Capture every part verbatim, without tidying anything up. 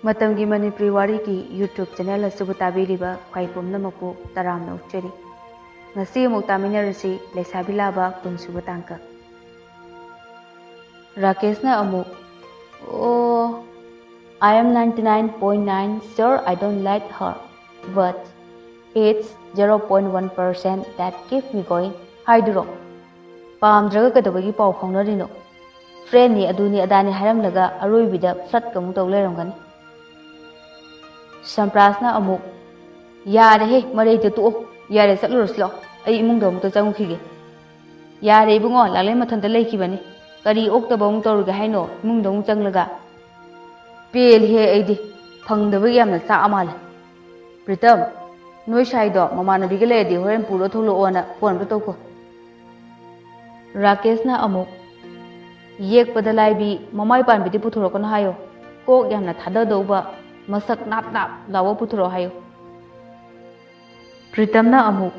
ꯃꯇꯝꯒꯤ ꯃꯅꯤꯄꯨꯔꯤ ꯋꯥꯔꯤꯒꯤ YouTube channel ꯑꯁꯤꯕꯨ ꯇꯥꯕꯤꯔꯤꯕ ꯈ꯭ꯋꯥꯏ ꯄꯨꯝꯅꯃꯛꯄꯨ ꯇꯔꯥꯝꯅ ꯑꯣꯛꯆꯔꯤ꯫ ꯉꯁꯤ ꯑꯃꯨꯛ ꯇꯥꯃꯤꯟꯅꯔꯁꯤ ꯂꯩꯁꯥꯕꯤ ꯂꯥꯕ ꯀꯨꯟꯁꯨꯕ ꯇꯥꯡꯀꯛ꯫ ꯔꯥꯀꯦꯁꯅ ꯑꯃꯨꯛ, "Oh, I am ninety nine point nine sure I don't like her, but it's zero point one percent that keep me going" ꯍꯥꯏꯗꯨꯔꯣ? ꯄꯥꯝꯗ꯭ꯔꯒ ꯀꯩꯗꯧꯕꯒꯤ ꯄꯥꯎ ꯐꯥꯎꯅꯔꯤꯅꯣ? ꯐ꯭ꯔꯦꯟꯅꯤ, ꯑꯗꯨꯅꯤ ꯑꯗꯥꯅꯤ ꯍꯥꯏꯔꯝꯂꯒ ꯑꯔꯣꯏꯕꯤꯗ ꯐ꯭ꯂꯠꯀ ꯑꯃꯨꯛ ꯇꯧ ꯂꯩꯔꯝꯒꯅꯤ꯫ ꯁꯝꯄ꯭ꯔꯥꯁꯅ ꯑꯃꯨꯛ, "ꯌꯥꯔꯦꯍꯦ, ꯃꯔꯩꯗ ꯇꯣꯛꯑꯣ꯫ ꯌꯥꯔꯦ, ꯆꯠꯂꯨꯔꯁꯤ ꯂꯥꯛꯑꯣ꯫ ꯑꯩ ꯏꯃꯨꯡꯗ ꯑꯃꯨꯛꯇ ꯆꯪꯉꯨꯈꯤꯒꯦ꯫" "ꯌꯥꯔꯦ ꯏꯕꯨꯡꯉꯣ, ꯂꯥꯛꯂꯦꯟ ꯃꯊꯟꯇ ꯂꯩꯈꯤꯕꯅꯤ꯫ ꯀꯔꯤ ꯑꯣꯛꯇꯕ ꯑꯃꯨꯛ ꯇꯧꯔꯨꯒꯦ ꯍꯥꯏꯅꯣ ꯏꯃꯨꯡꯗ ꯑꯃꯨꯛ ꯆꯪꯂꯒ?" "ꯄꯦꯜꯂꯤꯍꯦ ꯑꯩꯗꯤ꯫ ꯐꯪꯗꯕꯒꯤ ꯌꯥꯝꯅ ꯆꯥꯛꯑ ꯃꯥꯜꯂꯦ꯫ ꯄ꯭ꯔꯤꯇꯝ, ꯅꯣꯏ ꯁꯥꯏꯗꯣ ꯃꯃꯥꯟꯅꯕꯤꯒ ꯂꯩꯔꯗꯤ ꯍꯣꯔꯦꯟ ꯄꯨꯔ ꯊꯣꯛꯂꯛꯑꯣꯅ ꯐꯣꯟ ꯑꯝꯇ ꯇꯧꯈꯣ꯫" ꯔꯥꯀꯦꯁꯅ ꯑꯃꯨꯛ, "ꯌꯦꯛꯄꯗ ꯂꯥꯏꯕꯤ ꯃꯃꯥꯏ ꯄꯥꯟꯕꯤꯗꯤ ꯄꯨꯊꯣꯔꯛꯀꯅꯨ ꯍꯥꯏꯌꯣ꯫ ꯀꯣꯛ ꯌꯥꯝꯅ ꯊꯥꯗꯗꯧꯕ, ꯃꯁꯛ ꯅꯥꯞ ꯅꯥꯞ ꯂꯥꯎꯕ ꯄꯨꯊꯣꯔꯛꯑꯣ ꯍꯥꯏꯌꯣ꯫" ꯄ꯭ꯔꯤꯇꯝꯅ ꯑꯃꯨꯛ,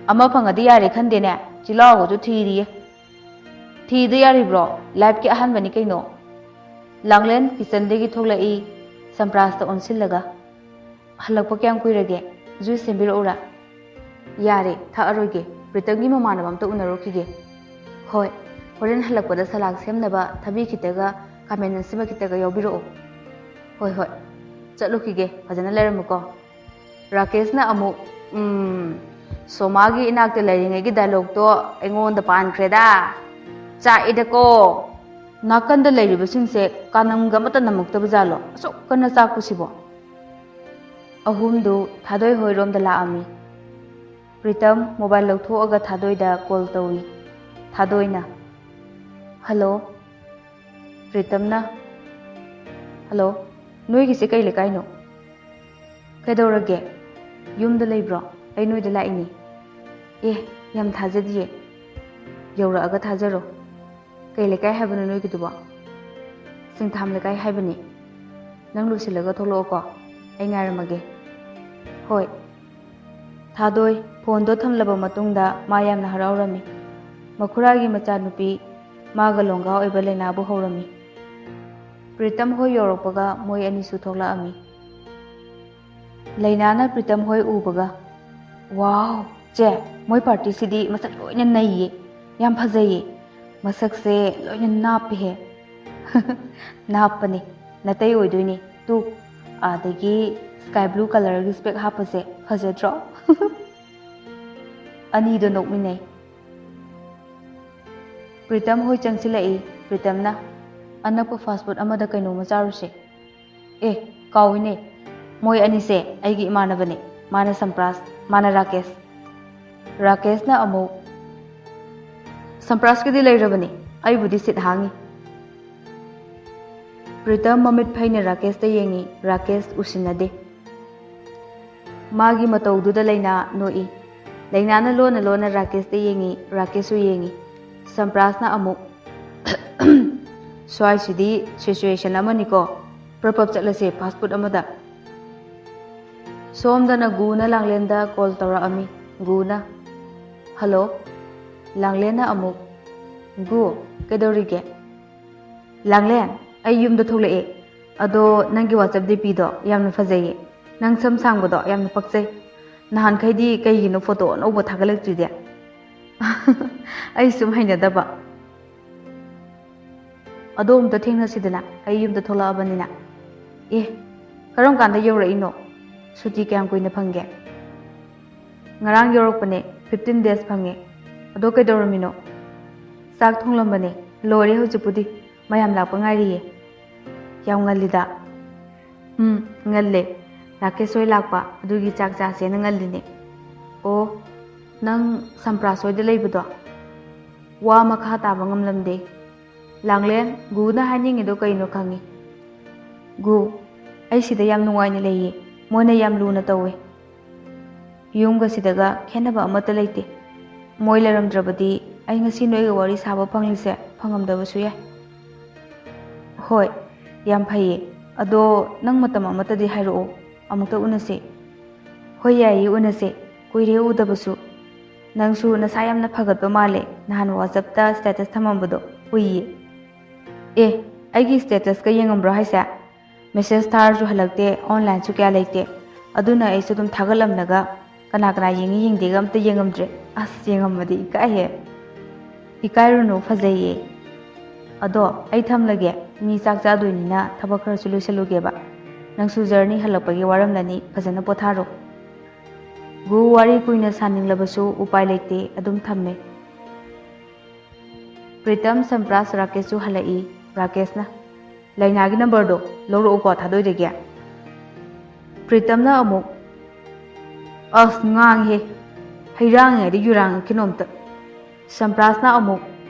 "ꯑꯃ ꯐꯪꯉꯗꯤ ꯌꯥꯔꯦ ꯈꯟꯗꯦꯅꯦ, ꯆꯤꯜꯍꯥꯎꯒꯁꯨ ꯊꯤꯔꯤꯌꯦ꯫" "ꯊꯤꯗ ꯌꯥꯔꯤꯕ꯭ꯔꯣ? ꯂꯥꯏꯐꯀꯤ ꯑꯍꯥꯟꯕꯅꯤ ꯀꯩꯅꯣ꯫" ꯂꯥꯡꯂꯦꯟ ꯀꯤꯆꯟꯗꯒꯤ ꯊꯣꯛꯂꯛꯏ, ꯁꯝꯄ꯭ꯔꯥꯁꯇ ꯑꯣꯟꯁꯤꯜꯂꯒ, "ꯍꯜꯂꯛꯄ ꯀꯌꯥꯝ ꯀꯨꯏꯔꯒꯦ? ꯖꯨꯏꯁ ꯁꯦꯝꯕꯤꯔꯛꯎꯔꯥ?" "ꯌꯥꯔꯦ, ꯊꯛꯑꯔꯣꯏꯒꯦ꯫ ꯄ꯭ꯔꯤꯇꯝꯒꯤ ꯃꯃꯥꯟꯅꯕ ꯑꯝꯇ ꯎꯅꯔꯨꯈꯤꯒꯦ꯫" "ꯍꯣꯏ, ꯍꯣꯔꯦꯟ ꯍꯜꯂꯛꯄꯗ ꯁꯂꯥꯗ ꯁꯦꯝꯅꯕ ꯊꯕꯤ ꯈꯤꯇꯒ ꯈꯥꯃꯦꯟ ꯑꯁꯤꯟꯕ ꯈꯤꯇꯒ ꯌꯥꯎꯕꯤꯔꯛꯑꯣ꯫" "ꯍꯣꯏ, ꯍꯣꯏ, ꯆꯠꯂꯨꯈꯤꯒꯦ, ꯐꯖꯅ ꯂꯩꯔꯝꯃꯨꯀꯣ꯫" ꯔꯥꯀꯦꯁꯅ ꯑꯃꯨꯛ, "ꯎꯝ, ꯁꯣꯃꯥꯒꯤ ꯏꯅꯥꯛꯇ ꯂꯩꯔꯤꯉꯩꯒꯤ ꯗꯥꯏꯂꯣꯛꯇꯣ ꯑꯩꯉꯣꯟꯗ ꯄꯥꯟꯈ꯭ꯔꯦꯗ꯫ ꯆꯥꯛꯏꯗꯀꯣ꯫" ꯅꯥꯀꯟꯗ ꯂꯩꯔꯤꯕꯁꯤꯡꯁꯦ ꯀꯥꯅꯝꯒ ꯑꯃꯠꯇ ꯅꯝꯃꯛꯇꯕ ꯖꯥꯠꯂꯣ? ꯑꯁꯨꯛ ꯀꯟꯅ ꯆꯥꯛꯄꯁꯤꯕꯣ? ꯑꯍꯨꯝꯗꯨ ꯊꯥꯗꯣꯏ ꯍꯣꯏꯔꯣꯝꯗ ꯂꯥꯛꯑꯝꯃꯤ꯫ ꯄ꯭ꯔꯤꯇꯝ ꯃꯣꯕꯥꯏꯜ ꯂꯧꯊꯣꯛꯑꯒ ꯊꯥꯗꯣꯏꯗ ꯀꯣꯜ ꯇꯧꯏ꯫ ꯊꯥꯗꯣꯏꯅ, "ꯍꯜꯂꯣ꯫" ꯄ꯭ꯔꯤꯇꯝꯅ, "ꯍꯜꯂꯣ, ꯅꯣꯏꯒꯤꯁꯦ ꯀꯩ ꯂꯩꯀꯥꯏꯅꯣ? ꯀꯩꯗꯧꯔꯒꯦ? ꯌꯨꯝꯗ ꯂꯩꯕ꯭ꯔꯣ? ꯑꯩ ꯅꯣꯏꯗ ꯂꯥꯛꯏꯅꯦ꯫" "ꯑꯦ, ꯌꯥꯝ ꯊꯥꯖꯗꯤꯌꯦ꯫ ꯌꯧꯔꯛꯑꯒ ꯊꯥꯖꯔꯣ꯫ ꯀꯩ ꯂꯩꯀꯥꯏ ꯍꯥꯏꯕꯅꯣ ꯅꯣꯏꯒꯤꯗꯨꯕꯣ?" "ꯁꯤꯡꯊꯥꯝ ꯂꯩꯀꯥꯏ ꯍꯥꯏꯕꯅꯦ꯫ ꯅꯪ ꯂꯣꯏꯁꯤꯜꯂꯒ ꯊꯣꯛꯂꯛꯑꯣꯀꯣ꯫ ꯑꯩ ꯉꯥꯏꯔꯝꯃꯒꯦ꯫" "ꯍꯣꯏ꯫" ꯊꯥꯗꯣꯏ ꯐꯣꯟꯗꯣ ꯊꯝꯂꯕ ꯃꯇꯨꯡꯗ ꯃꯥ ꯌꯥꯝꯅ ꯍꯔꯥꯎꯔꯝꯃꯤ꯫ ꯃꯈꯨꯔꯥꯒꯤ ꯃꯆꯥꯅꯨꯄꯤ ꯃꯥꯒ ꯂꯣꯡꯒꯥ ꯑꯣꯏꯕ ꯂꯩꯅꯥꯕꯨ ꯍꯧꯔꯝꯃꯤ꯫ ꯄ꯭ꯔꯤꯇꯝ ꯍꯣꯏ ꯌꯧꯔꯛꯄꯒ ꯃꯣꯏ ꯑꯅꯤꯁꯨ ꯊꯣꯛꯂꯛꯑꯝꯃꯤ꯫ ꯂꯩꯅꯥꯅ ꯄ꯭ꯔꯤꯇꯝ ꯍꯣꯏ ꯎꯕꯒ, "ꯋꯥꯎ, ꯆꯦ, ꯃꯣꯏ ꯄꯥꯔꯇꯤꯁꯤꯗꯤ ꯃꯁꯛ ꯂꯣꯏꯅ ꯅꯩꯌꯦ, ꯌꯥꯝ ꯐꯖꯩꯌꯦ, ꯃꯁꯛꯁꯦ ꯂꯣꯏꯅ ꯅꯥꯞꯄꯤꯍꯦ꯫" "ꯅꯥꯞꯄꯅꯦ, ꯅꯇꯩ ꯑꯣꯏꯗꯣꯏꯅꯦ꯫ ꯇꯨ, ꯑꯗꯒꯤ ꯁ꯭ꯀꯥꯏ ꯕ꯭ꯂꯨ ꯀꯂꯔꯒꯤ ꯁ꯭ꯄꯦꯛ ꯍꯥꯞꯄꯁꯦ ꯐꯖꯗ꯭ꯔꯣ?" ꯑꯅꯤꯗꯣ ꯅꯣꯛꯃꯤꯟꯅꯩ꯫ ꯄ꯭ꯔꯤꯇꯝ ꯍꯣꯏ ꯆꯪꯁꯤꯜꯂꯛꯏ꯫ ꯄ꯭ꯔꯤꯇꯝꯅ, "ꯑꯅꯛꯄ ꯐꯥꯁ ꯐꯨꯗ ꯑꯃꯗ ꯀꯩꯅꯣꯝꯃ ꯆꯥꯔꯨꯁꯦ꯫" "ꯑꯦ, ꯀꯥꯎꯏꯅꯦ, ꯃꯣꯏ ꯑꯅꯤꯁꯦ ꯑꯩꯒꯤ ꯏꯃꯥꯟꯅꯕꯅꯦ꯫ ꯃꯥꯅ ꯁꯝꯄ꯭ꯔꯥꯁ, ꯃꯥꯅ ꯔꯥꯀꯦꯁ꯫" ꯔꯥꯀꯦꯁꯅ ꯑꯃꯨꯛ, "ꯁꯝꯄ꯭ꯔꯥꯁꯀꯤꯗꯤ ꯂꯩꯔꯕꯅꯤ, ꯑꯩꯕꯨꯗꯤ ꯁꯤꯠ ꯍꯥꯡꯉꯤ꯫" ꯄ꯭ꯔꯤꯇꯝ ꯃꯃꯤꯠ ꯐꯩꯅ ꯔꯥꯀꯦꯁꯇ ꯌꯦꯡꯉꯤ꯫ ꯔꯥꯀꯦꯁ ꯎꯁꯤꯟꯅꯗꯦ꯫ ꯃꯥꯒꯤ ꯃꯇꯧꯗꯨꯗ ꯂꯩꯅꯥ ꯅꯣꯛꯏ꯫ ꯂꯩꯅꯥꯅ ꯂꯣꯟꯅ ꯂꯣꯟꯅ ꯔꯥꯀꯦꯁꯇ ꯌꯦꯡꯉꯤ꯫ ꯔꯥꯀꯦꯁꯁꯨ ꯌꯦꯡꯉꯤ꯫ ꯁꯝꯄ꯭ꯔꯥꯁꯅ ꯑꯃꯨꯛ, "ꯁ꯭ꯋꯥꯏꯁꯤꯗꯤ ꯁꯤꯆꯨꯋꯦꯁꯟ ꯑꯃꯅꯤꯀꯣ꯫ ꯄ꯭ꯔꯞ ꯄ꯭ꯔꯞ ꯆꯠꯂꯁꯦ ꯐꯥꯁ ꯐꯨꯗ ꯑꯃꯗ꯫" ꯁꯣꯝꯗꯅ ꯒꯨꯅ ꯂꯥꯡꯂꯦꯟꯗ ꯀꯣꯜ ꯇꯧꯔꯛꯑꯝꯃꯤ꯫ ꯒꯨꯅ, "ꯍꯜꯂꯣ꯫" ꯂꯥꯡꯂꯦꯟꯅ ꯑꯃꯨꯛ, "ꯒꯨ, ꯀꯩꯗꯧꯔꯤꯒꯦ?" "ꯂꯥꯡꯂꯦꯟ, ꯑꯩ ꯌꯨꯝꯗ ꯊꯣꯛꯂꯛꯑꯦ꯫ ꯑꯗꯣ ꯅꯪꯒꯤ WhatsApp DPꯗꯣ ꯌꯥꯝꯅ ꯐꯖꯩꯌꯦ꯫ ꯅꯪ ꯁꯝ ꯁꯥꯡꯕꯗꯣ ꯌꯥꯝꯅ ꯄꯛꯆꯩ꯫ ꯅꯍꯥꯟꯈꯩꯗꯤ ꯀꯩꯒꯤꯅꯣ ꯐꯣꯇꯣ ꯑꯅꯧꯕ ꯊꯥꯒꯠꯂꯛꯇ꯭ꯔꯤꯗꯤ?" "ꯑꯩ ꯁꯨꯝ ꯍꯩꯅꯗꯕ꯫" "ꯑꯗꯣ ꯑꯝꯇ ꯊꯦꯡꯅꯁꯤꯗꯅ, ꯑꯩ ꯌꯨꯝꯗ ꯊꯣꯛꯂꯛꯑꯕꯅꯤꯅ꯫" "ꯑꯦ, ꯀꯔꯝ ꯀꯥꯟꯗ ꯌꯧꯔꯛꯏꯅꯣ? ꯁꯨꯇꯤ ꯀꯌꯥꯝ ꯀꯨꯏꯅ ꯐꯪꯒꯦ?" "ꯉꯔꯥꯡ ꯌꯧꯔꯛꯄꯅꯦ, fifteen days ꯐꯪꯉꯦ꯫" "ꯑꯗꯣ ꯀꯩꯗꯧꯔꯝꯃꯤꯅꯣ?" "ꯆꯥꯛ ꯊꯣꯡꯂꯝꯕꯅꯦ, ꯂꯣꯏꯔꯦ ꯍꯧꯖꯤꯛꯄꯨꯗꯤ, ꯃꯌꯥꯝ ꯂꯥꯛꯄ ꯉꯥꯏꯔꯤꯌꯦ꯫" "ꯌꯥꯝ ꯉꯜꯂꯤꯗ꯫" "ꯎꯝ, ꯉꯜꯂꯦ, ꯔꯥꯀꯦꯁ ꯍꯣꯏ ꯂꯥꯛꯄ ꯑꯗꯨꯒꯤ ꯆꯥꯛ ꯆꯥꯁꯦꯅ ꯉꯜꯂꯤꯅꯦ꯫" "ꯑꯣ, ꯅꯪ ꯁꯝꯄ꯭ꯔꯥꯁ ꯍꯣꯏꯗ ꯂꯩꯕꯗꯣ?" ꯋꯥ ꯃꯈꯥ ꯇꯥꯕ ꯉꯝꯂꯝꯗꯦ꯫ "ꯂꯥꯡꯂꯦꯟ, ꯒꯨꯅ ꯍꯥꯏꯅꯤꯡꯉꯤꯗꯣ ꯀꯩꯅꯣ ꯈꯪꯉꯤ꯫" "ꯒꯨ, ꯑꯩ ꯁꯤꯗ ꯌꯥꯝ ꯅꯨꯡꯉꯥꯏꯅ ꯂꯩꯌꯦ꯫ ꯃꯣꯏꯅ ꯌꯥꯝ ꯂꯨꯅ ꯇꯧꯋꯦ꯫ ꯌꯨꯝꯒ ꯁꯤꯗꯒ ꯈꯦꯠꯅꯕ ꯑꯃꯠꯇ ꯂꯩꯇꯦ꯫ ꯃꯣꯏ ꯂꯩꯔꯝꯗ꯭ꯔꯕꯗꯤ ꯑꯩ ꯉꯁꯤ ꯅꯣꯏꯒ ꯋꯥꯔꯤ ꯁꯥꯕ ꯐꯪꯂꯤꯁꯦ ꯐꯪꯉꯝꯗꯕꯁꯨ ꯌꯥꯏ꯫" "ꯍꯣꯏ, ꯌꯥꯝ ꯐꯩꯌꯦ꯫ ꯑꯗꯣ ꯅꯪ ꯃꯇꯝ ꯑꯃꯠꯇꯗꯤ ꯍꯥꯏꯔꯛꯑꯣ, ꯑꯃꯨꯛꯇ ꯎꯅꯁꯤ꯫" "ꯍꯣꯏ, ꯌꯥꯏꯌꯦ, ꯎꯅꯁꯦ꯫ ꯀꯨꯏꯔꯦ ꯎꯗꯕꯁꯨ꯫ ꯅꯪꯁꯨ ꯅꯁꯥ ꯌꯥꯝꯅ ꯐꯒꯠꯄ ꯃꯥꯜꯂꯦ, ꯅꯍꯥꯟ WhatsAppꯇ status ꯊꯝꯃꯝꯕꯗꯣ ꯎꯏꯌꯦ꯫" "ꯑꯦ, ꯑꯩꯒꯤ statusꯀ ꯌꯦꯡꯉꯝꯕ꯭ꯔꯣ ꯍꯥꯏꯁꯦ? Message ꯊꯥꯔꯁꯨ ꯍꯜꯂꯛꯇꯦ, onlineꯁꯨ ꯀꯌꯥ ꯂꯩꯇꯦ꯫ ꯑꯗꯨꯅ ꯑꯩꯁꯨ ꯑꯗꯨꯝ ꯊꯥꯒꯠꯂꯝꯂꯒ ꯀꯅꯥ ꯀꯅꯥ ꯌꯦꯡꯉꯤ ꯌꯦꯡꯗꯦꯒ ꯑꯝꯇ ꯌꯦꯡꯉꯝꯗ꯭ꯔꯦ꯫ ꯑꯁ, ꯌꯦꯡꯉꯝꯃꯗꯤ ꯏꯀꯥꯏꯍꯦ꯫ ꯏꯀꯥꯏꯔꯨꯅꯨ, ꯐꯖꯩꯌꯦ꯫ ꯑꯗꯣ ꯑꯩ ꯊꯝꯂꯒꯦ, ꯃꯤ ꯆꯥꯛ ꯆꯥꯗꯣꯏꯅꯤꯅ ꯊꯕꯛ ꯈꯔꯁꯨ ꯂꯣꯏꯁꯜꯂꯨꯒꯦꯕ꯫ ꯅꯪꯁꯨ journey ꯍꯜꯂꯛꯄꯒꯤ ꯋꯥꯔꯝꯂꯅꯤ, ꯐꯖꯅ ꯄꯣꯊꯥꯔꯣ꯫ ꯒꯨ ꯋꯥꯔꯤ ꯀꯨꯏꯅ ꯁꯥꯅꯤꯡꯂꯕꯁꯨ ꯎꯄꯥꯏ ꯂꯩꯇꯦ, ꯑꯗꯨꯝ ꯊꯝꯃꯦ꯫ ꯄ꯭ꯔꯤꯇꯝ, ꯁꯝꯄ꯭ꯔꯥꯁ, ꯔꯥꯀꯦꯁꯁꯨ ꯍꯜꯂꯛꯏ꯫ ꯔꯥꯀꯦꯁꯅ, "ꯂꯥꯏꯅꯥꯒꯤ numberꯗꯣ ꯂꯧꯔꯛꯎꯀꯣ, ꯊꯥꯗꯣꯏꯗꯒꯤ꯫" ꯄ꯭ꯔꯤꯇꯝꯅ ꯑꯃꯨꯛ, "ꯑꯁ, ꯉꯥꯡꯉꯤꯍꯦ, ꯍꯩꯔꯥꯡꯉꯤꯉꯩꯗ ꯌꯨꯔꯥꯡꯉꯤ ꯀꯩꯅꯣꯝꯇ꯫" ꯁꯝꯄ꯭ꯔꯥꯁꯅ ꯑꯃꯨꯛ,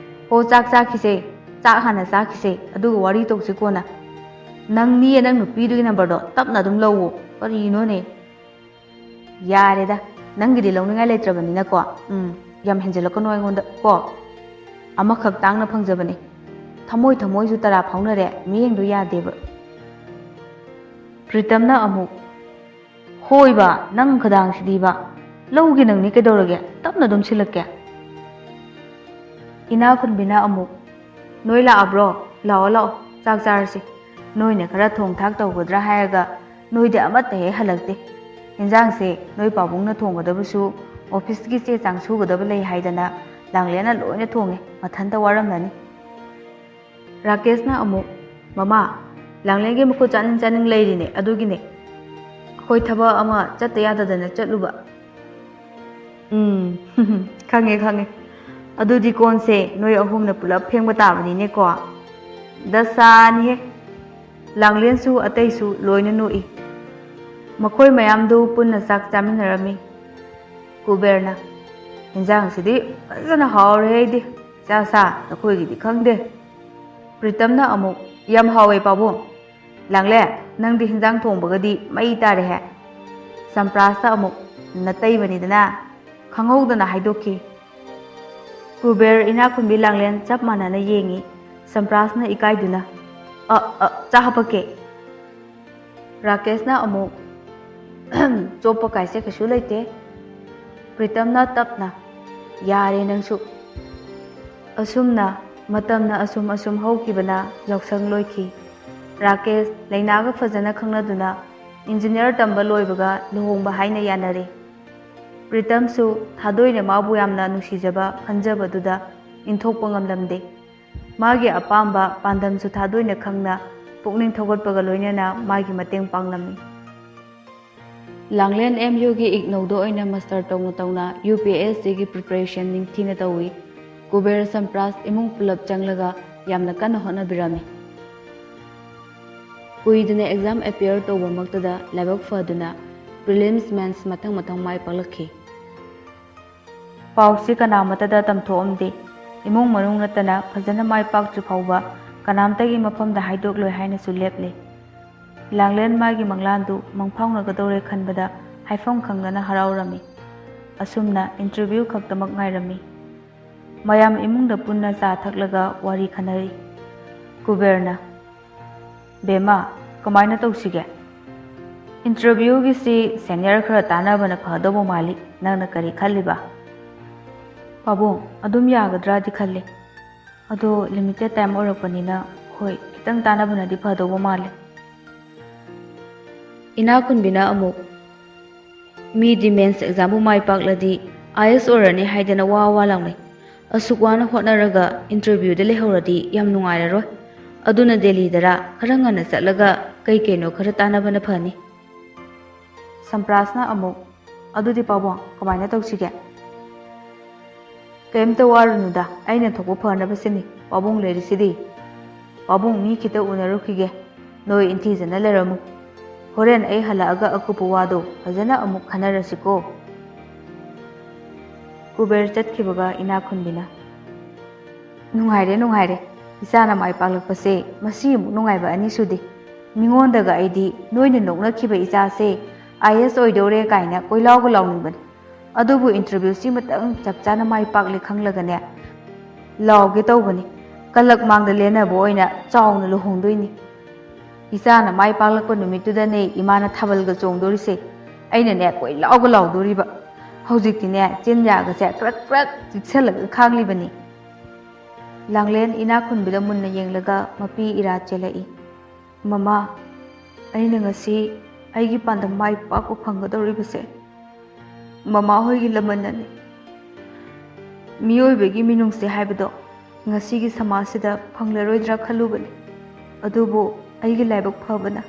"ꯍꯣ, ꯆꯥꯛ ꯆꯥꯈꯤꯁꯦ, ꯆꯥꯛ ꯍꯥꯟꯅ ꯆꯥꯈꯤꯁꯦ, ꯑꯗꯨꯒ ꯋꯥꯔꯤ ꯇꯧꯁꯤ ꯀꯣꯟꯅ꯫ ꯅꯪꯅꯦ ꯅꯪ ꯅꯨꯄꯤꯗꯨꯒꯤ numberꯗꯣ ꯇꯞꯅ ꯑꯗꯨꯝ ꯂꯧꯋꯣ, ꯀꯔꯤꯅꯣꯅꯦ?" "ꯌꯥꯔꯦꯗ, ꯅꯪꯒꯤꯗꯤ ꯂꯧꯅꯤꯡꯉꯥꯏ ꯂꯩꯇ꯭ꯔꯕꯅꯤꯅꯀꯣ꯫ ꯎꯝ, ꯌꯥꯝ ꯍꯦꯟꯖꯜꯂꯛꯀꯅꯣ ꯑꯩꯉꯣꯟꯗ ꯀꯣ꯫ ꯑꯃꯈꯛ ꯇꯥꯡꯅ ꯐꯪꯖꯕꯅꯤ꯫ ꯊꯃꯣꯏ ꯊꯃꯣꯏꯁꯨ ꯇꯔꯥ ꯐꯥꯎꯅꯔꯦ, ꯃꯤꯠꯌꯦꯡꯗꯣ ꯌꯥꯗꯦꯕ꯫" ꯄ꯭ꯔꯤꯇꯝꯅ ꯑꯃꯨꯛ, "ꯍꯣꯏꯕ, ꯅꯪ ꯈꯗꯥꯡꯁꯤꯗꯤꯕ꯫ ꯂꯧꯒꯦ ꯅꯪꯅꯤ, ꯀꯩꯗꯧꯔꯒꯦ? ꯇꯞꯅ ꯑꯗꯨꯝ ꯁꯤꯜꯂꯛꯀꯦ꯫" ꯏꯅꯥ ꯈꯨꯟꯕꯤꯅ ꯑꯃꯨꯛ, "ꯅꯣꯏ ꯂꯥꯛꯑꯕ꯭ꯔꯣ? ꯂꯥꯛꯑꯣ, ꯂꯥꯛꯑꯣ, ꯆꯥꯛ ꯆꯥꯔꯁꯤ꯫ ꯅꯣꯏꯅ ꯈꯔ ꯊꯣꯡ ꯊꯥꯛ ꯇꯧꯒꯗ꯭ꯔꯥ ꯍꯥꯏꯔꯒ ꯅꯣꯏꯗꯤ ꯑꯃꯠꯇ ꯍꯦꯛ ꯍꯜꯂꯛꯇꯦ꯫ ꯍꯦꯟꯖꯥꯡꯁꯦ ꯅꯣꯏ ꯄꯥꯕꯨꯡꯅ ꯊꯣꯡꯒꯗꯕꯁꯨ, officeꯀꯤ ꯆꯦ ꯆꯥꯡ ꯁꯨꯒꯗꯕ ꯂꯩ ꯍꯥꯏꯗꯅ ꯂꯥꯡꯂꯦꯟꯅ ꯂꯣꯏꯅ ꯊꯣꯡꯉꯦ, ꯃꯊꯟꯇ ꯋꯥꯔꯝꯂꯅꯤ꯫" ꯔꯥꯀꯦꯁꯅ ꯑꯃꯨꯛ, "ꯃꯃꯥ, ꯂꯥꯡꯂꯦꯟꯒꯤ ꯃꯈꯨꯠ ꯆꯥꯅꯤꯡ ꯆꯥꯅꯤꯡ ꯂꯩꯔꯤꯅꯦ, ꯑꯗꯨꯒꯤꯅꯦ꯫ ꯑꯩꯈꯣꯏ ꯊꯕꯛ ꯑꯃ ꯆꯠꯇ ꯌꯥꯗꯗꯅ ꯆꯠꯂꯨꯕ꯫" "ꯎꯝ, ꯈꯪꯉꯦ, ꯈꯪꯉꯦ꯫ ꯑꯗꯨꯗꯤ ꯀꯣꯟꯁꯦ ꯅꯣꯏ ꯑꯍꯨꯝꯅ ꯄꯨꯂꯞ ꯐꯦꯡꯕ ꯇꯥꯕꯅꯤꯅꯦꯀꯣ꯫ ꯗꯁꯥꯅꯤꯍꯦ꯫" ꯂꯥꯡꯂꯦꯟꯁꯨ ꯑꯇꯩꯁꯨ ꯂꯣꯏꯅ ꯅꯣꯛꯏ꯫ ꯃꯈꯣꯏ ꯃꯌꯥꯝꯗꯨ ꯄꯨꯟꯅ ꯆꯥꯛ ꯆꯥꯃꯤꯟꯅꯔꯝꯃꯤ꯫ ꯀꯨꯕꯦꯔꯅ, "ꯏꯟꯖꯥꯡꯁꯤꯗꯤ ꯐꯖꯅ ꯍꯥꯎꯔꯦ ꯑꯩꯗꯤ꯫ ꯆꯥ ꯁꯥ, ꯅꯈꯣꯏꯒꯤꯗꯤ ꯈꯪꯗꯦ꯫" ꯄ꯭ꯔꯤꯇꯝꯅ ꯑꯃꯨꯛ, "ꯌꯥꯝ ꯍꯥꯎꯋꯦ ꯄꯥꯕꯨꯡ꯫ ꯂꯥꯡꯂꯦ, ꯅꯪꯗꯤ ꯍꯤꯟꯖꯥꯡ ꯊꯣꯡꯕꯒꯗꯤ ꯃꯩ ꯇꯥꯔꯦꯍꯦ꯫" ꯆꯝꯄ꯭ꯔꯥꯁꯇ ꯑꯃꯨꯛ, "ꯅꯇꯩꯃꯅꯤꯗꯅ, ꯈꯪꯍꯧꯗꯅ ꯍꯥꯏꯗꯣꯛꯈꯤ꯫" ꯀꯨꯕꯦꯔ, ꯏꯅꯥꯛꯈꯨꯟꯕꯤ ꯂꯥꯡꯂꯦꯟ ꯆꯞ ꯃꯥꯟꯅꯅ ꯌꯦꯡꯉꯤ꯫ ꯆꯝꯄ꯭ꯔꯥꯁꯅ ꯏꯀꯥꯏꯗꯨꯅ, "ꯑ, ꯑ, ꯆꯥ ꯍꯥꯄꯛꯀꯦ꯫" ꯔꯥꯀꯦꯁꯅ ꯑꯃꯨꯛ, "ꯆꯣꯞꯄ ꯀꯥꯏꯁꯦ ꯀꯩꯁꯨ ꯂꯩꯇꯦ꯫" ꯄ꯭ꯔꯤꯇꯝꯅ ꯇꯞꯅ, "ꯌꯥꯔꯦ ꯅꯪꯁꯨ꯫" ꯑꯁꯨꯝꯅ ꯃꯇꯝꯅ ꯑꯁꯨꯝ ꯑꯁꯨꯝ ꯍꯧꯈꯤꯕꯅ ꯌꯥꯎꯁꯪ ꯂꯣꯏꯈꯤ꯫ ꯔꯥꯀꯦꯁ ꯂꯩꯅꯥꯒ ꯐꯖꯅ ꯈꯪꯅꯗꯨꯅ ꯏꯟꯖꯤꯅꯤꯌꯥꯔ ꯇꯝꯕ ꯂꯣꯏꯕꯒ ꯂꯨꯍꯣꯡꯕ ꯍꯥꯏꯅ ꯌꯥꯅꯔꯦ꯫ ꯄ꯭ꯔꯤꯇꯝꯁꯨ ꯊꯥꯗꯣꯏꯅ ꯃꯥꯕꯨ ꯌꯥꯝꯅ ꯅꯨꯡꯁꯤꯖꯕ ꯈꯟꯖꯕꯗꯨꯗ ꯏꯟꯊꯣꯛꯄ ꯉꯝꯂꯝꯗꯦ꯫ ꯃꯥꯒꯤ ꯑꯄꯥꯝꯕ ꯄꯥꯟꯗꯝꯁꯨ ꯊꯥꯗꯣꯏꯅ ꯈꯪꯅ ꯄꯨꯛꯅꯤꯡ ꯊꯧꯒꯠꯄꯒ ꯂꯣꯏꯅꯅ ꯃꯥꯒꯤ ꯃꯇꯦꯡ ꯄꯥꯡꯂꯝꯃꯤ꯫ ꯂꯥꯡꯂꯦꯟ ꯑꯦꯝ ꯌꯨꯒꯤ ꯏꯒꯅꯧꯗ ꯑꯣꯏꯅ ꯃꯥꯁꯇꯔ ꯇꯧꯅ ꯇꯧꯅ ꯌꯨ ꯄꯤ ꯑꯦꯁ ꯁꯤꯒꯤ ꯄ꯭ꯔꯤꯄꯦꯔꯦꯁꯟ ꯅꯤꯡꯊꯤꯅ ꯇꯧꯏ꯫ ꯀꯨꯕꯦꯔ ꯁꯝꯄ꯭ꯔꯥꯁ ꯏꯃꯨꯡ ꯄꯨꯂꯞ ꯆꯪꯂꯒ ꯌꯥꯝꯅ ꯀꯟꯅ ꯍꯣꯠꯅꯕꯤꯔꯝꯃꯤ꯫ ꯀꯨꯏꯗꯅ ꯑꯦꯛꯖꯥꯝ ꯑꯦꯄꯤꯌꯔ ꯇꯧꯕꯃꯛꯇꯗ ꯂꯥꯏꯕꯛ ꯐꯗꯨꯅ ꯄ꯭ꯔꯤꯂꯤꯝꯁ ꯃꯦꯟꯁ ꯃꯊꯪ ꯃꯊꯪ ꯃꯥꯏ ꯄꯥꯛꯂꯛꯈꯤ꯫ ꯄꯥꯎꯁꯤ ꯀꯅꯥꯃꯠꯇꯗ ꯇꯝꯊꯣꯛꯑꯝꯗꯦ꯫ ꯏꯃꯨꯡ ꯃꯅꯨꯡ ꯅꯠꯇꯅ ꯐꯖꯅ ꯃꯥꯏ ꯄꯥꯛꯇ꯭ꯔꯤ ꯐꯥꯎꯕ ꯀꯅꯥꯝꯇꯒꯤ ꯃꯐꯝꯗ ꯍꯥꯏꯗꯣꯛꯂꯣꯏ ꯍꯥꯏꯅꯁꯨ ꯂꯦꯞꯂꯦ꯫ ꯂꯥꯡꯂꯦꯟ ꯃꯥꯒꯤ ꯃꯪꯂꯥꯟꯗꯨ ꯃꯪꯐꯥꯎꯅꯒꯗꯧꯔꯦ ꯈꯟꯕꯗ ꯍꯥꯏꯐꯝ ꯈꯪꯗꯅ ꯍꯔꯥꯎꯔꯝꯃꯤ꯫ ꯑꯁꯨꯝꯅ ꯏꯟꯇꯔꯚ꯭ꯌꯨ ꯈꯛꯇꯃꯛ ꯉꯥꯏꯔꯝꯃꯤ꯫ ꯃꯌꯥꯝ ꯏꯃꯨꯡꯗ ꯄꯨꯟꯅ ꯆꯥ ꯊꯛꯂꯒ ꯋꯥꯔꯤ ꯈꯟꯅꯔꯤ꯫ ꯀꯨꯕꯦꯔꯅ, "ꯕꯦꯝꯃ, ꯀꯃꯥꯏꯅ ꯇꯧꯁꯤꯒꯦ? ꯏꯟꯇꯔꯚ꯭ꯌꯨꯒꯤꯁꯤ ꯁꯦꯅꯤꯌꯔ ꯈꯔ ꯇꯥꯟꯅꯕꯅ ꯐꯗꯧꯕ ꯃꯥꯜꯂꯤ꯫ ꯅꯪꯅ ꯀꯔꯤ ꯈꯜꯂꯤꯕ?" "ꯄꯥꯕꯨꯡ, ꯑꯗꯨꯝ ꯌꯥꯒꯗ꯭ꯔꯥꯗꯤ ꯈꯜꯂꯤ꯫ ꯑꯗꯣ ꯂꯤꯃꯤꯇꯦꯠ ꯇꯥꯏꯝ ꯑꯣꯏꯔꯛꯄꯅꯤꯅ, ꯍꯣꯏ, ꯈꯤꯇꯪ ꯇꯥꯟꯅꯕꯅꯗꯤ ꯐꯗꯧꯕ ꯃꯥꯜꯂꯦ꯫" ꯏꯅꯥꯛ ꯈꯨꯟꯕꯤꯅ ꯑꯃꯨꯛ, "ꯃꯤꯗꯤ ꯃꯦꯟꯁ ꯑꯦꯛꯖꯥꯝꯕꯨ ꯃꯥꯏ ꯄꯥꯛꯂꯗꯤ ꯑꯥꯏ ꯑꯦꯁ ꯑꯣꯏꯔꯅꯤ ꯍꯥꯏꯗꯅ ꯋꯥ ꯋꯥ ꯂꯥꯎꯅꯩ꯫ ꯑꯁꯨꯛ ꯋꯥꯅ ꯍꯣꯠꯅꯔꯒ ꯏꯟꯇꯔꯚ꯭ꯌꯨꯗ ꯂꯩꯍꯧꯔꯗꯤ ꯌꯥꯝ ꯅꯨꯡꯉꯥꯏꯔꯔꯣꯏ꯫ ꯑꯗꯨꯅ ꯗꯦꯜꯂꯤꯗꯔ ꯈꯔ ꯉꯟꯅ ꯆꯠꯂꯒ ꯀꯩ ꯀꯩꯅꯣ ꯈꯔ ꯇꯥꯟꯅꯕꯅ ꯐꯅꯤ꯫" ꯁꯝꯄ꯭ꯔꯥꯁꯅ ꯑꯃꯨꯛ, "ꯑꯗꯨꯗꯤ ꯄꯥꯕꯨꯡ, ꯀꯃꯥꯏꯅ ꯇꯧꯁꯤꯒꯦ?" "ꯀꯩꯝꯇ ꯋꯥꯔꯨꯅꯨꯗ, ꯑꯩꯅ ꯊꯣꯛꯄ ꯐꯅꯕ ꯁꯤꯟꯅꯤ꯫ ꯄꯥꯕꯨꯡ ꯂꯩꯔꯤꯁꯤꯗꯤ꯫ ꯄꯥꯕꯨꯡ, ꯃꯤ ꯈꯤꯇ ꯎꯅꯔꯨꯈꯤꯒꯦ꯫ ꯅꯣꯏ ꯏꯟꯊꯤꯖꯅ ꯂꯩꯔꯝꯃꯨ꯫ ꯍꯣꯔꯦꯟ ꯑꯩ ꯍꯜꯂꯛꯑꯒ ꯑꯀꯨꯞꯄ ꯋꯥꯗꯣ ꯐꯖꯅ ꯑꯃꯨꯛ ꯈꯟꯅꯔꯁꯤꯀꯣ꯫" ꯀꯨꯕꯦꯔ ꯆꯠꯈꯤꯕꯒ ꯏꯅꯥꯛ ꯈꯨꯟꯕꯤꯅ, "ꯅꯨꯡꯉꯥꯏꯔꯦ, ꯅꯨꯡꯉꯥꯏꯔꯦ꯫ ꯏꯆꯥꯅ ꯃꯥꯏ ꯄꯥꯛꯂꯛꯄꯁꯦ ꯃꯁꯤꯃꯨꯛ ꯅꯨꯡꯉꯥꯏꯕ ꯑꯅꯤ ꯁꯨꯗꯦ꯫ ꯃꯤꯉꯣꯟꯗꯒ ꯑꯩꯗꯤ ꯅꯣꯏꯅ ꯅꯣꯛꯅꯈꯤꯕ ꯏꯆꯥꯁꯦ ꯑꯥꯏ ꯑꯦꯁ ꯑꯣꯏꯗꯧꯔꯦ ꯀꯥꯏꯅ ꯀꯣꯏꯂꯥꯎꯒ ꯂꯥꯎꯅꯤꯡꯕꯅꯤ꯫ ꯑꯗꯨꯕꯨ ꯏꯟꯇꯔꯚ꯭ꯌꯨꯁꯤꯃꯇꯪ ꯆꯞ ꯆꯥꯅ ꯃꯥꯏ ꯄꯥꯛꯂꯦ ꯈꯪꯂꯒꯅꯦ, ꯂꯥꯎꯒꯦ ꯇꯧꯕꯅꯤ꯫ ꯀꯂꯛ ꯃꯥꯡꯗ ꯂꯦꯟꯅꯕ ꯑꯣꯏꯅ ꯆꯥꯎꯅ ꯂꯨꯍꯣꯡꯗꯣꯏꯅꯤ꯫ ꯏꯆꯥꯅ ꯃꯥꯏ ꯄꯥꯛꯂꯛꯄ ꯅꯨꯃꯤꯠꯇꯨꯗꯅꯦ ꯏꯃꯥꯅ ꯊꯥꯕꯜꯒ ꯆꯣꯡꯗꯣꯔꯤꯁꯦ꯫ ꯑꯩꯅꯅꯦ ꯀꯣꯏ ꯂꯥꯎꯒ ꯂꯥꯎꯗꯣꯔꯤꯕ꯫ ꯍꯧꯖꯤꯛꯇꯤꯅꯦ ꯆꯤꯟ ꯌꯥꯒꯁꯦ ꯀ꯭ꯔꯛ ꯀ꯭ꯔꯛ ꯆꯤꯛꯁꯜꯂꯒ ꯈꯥꯡꯂꯤꯕꯅꯤ꯫" ꯂꯥꯡꯂꯦꯟ ꯏꯅꯥꯛ ꯈꯨꯟꯕꯤꯗ ꯃꯨꯟꯅ ꯌꯦꯡꯂꯒ ꯃꯄꯤ ꯏꯔꯥ ꯆꯦꯜꯂꯛꯏ꯫ "ꯃꯃꯥ, ꯑꯩꯅ ꯉꯁꯤ ꯑꯩꯒꯤ ꯄꯥꯟꯗꯝ ꯃꯥꯏ ꯄꯥꯛꯄ ꯐꯪꯒꯗꯧꯔꯤꯕꯁꯦ ꯃꯃꯥ ꯍꯣꯏꯒꯤ ꯂꯃꯟꯅꯅꯤ꯫ ꯃꯤꯑꯣꯏꯕꯒꯤ ꯃꯤꯅꯨꯡꯁꯤ ꯍꯥꯏꯕꯗꯣ ꯉꯁꯤꯒꯤ ꯁꯃꯥꯖꯁꯤꯗ ꯐꯪꯂꯔꯣꯏꯗ꯭ꯔꯥ ꯈꯜꯂꯨꯕꯅꯤ꯫ ꯑꯗꯨꯕꯨ ꯑꯩꯒꯤ ꯂꯥꯏꯕꯛ ꯐꯕꯅ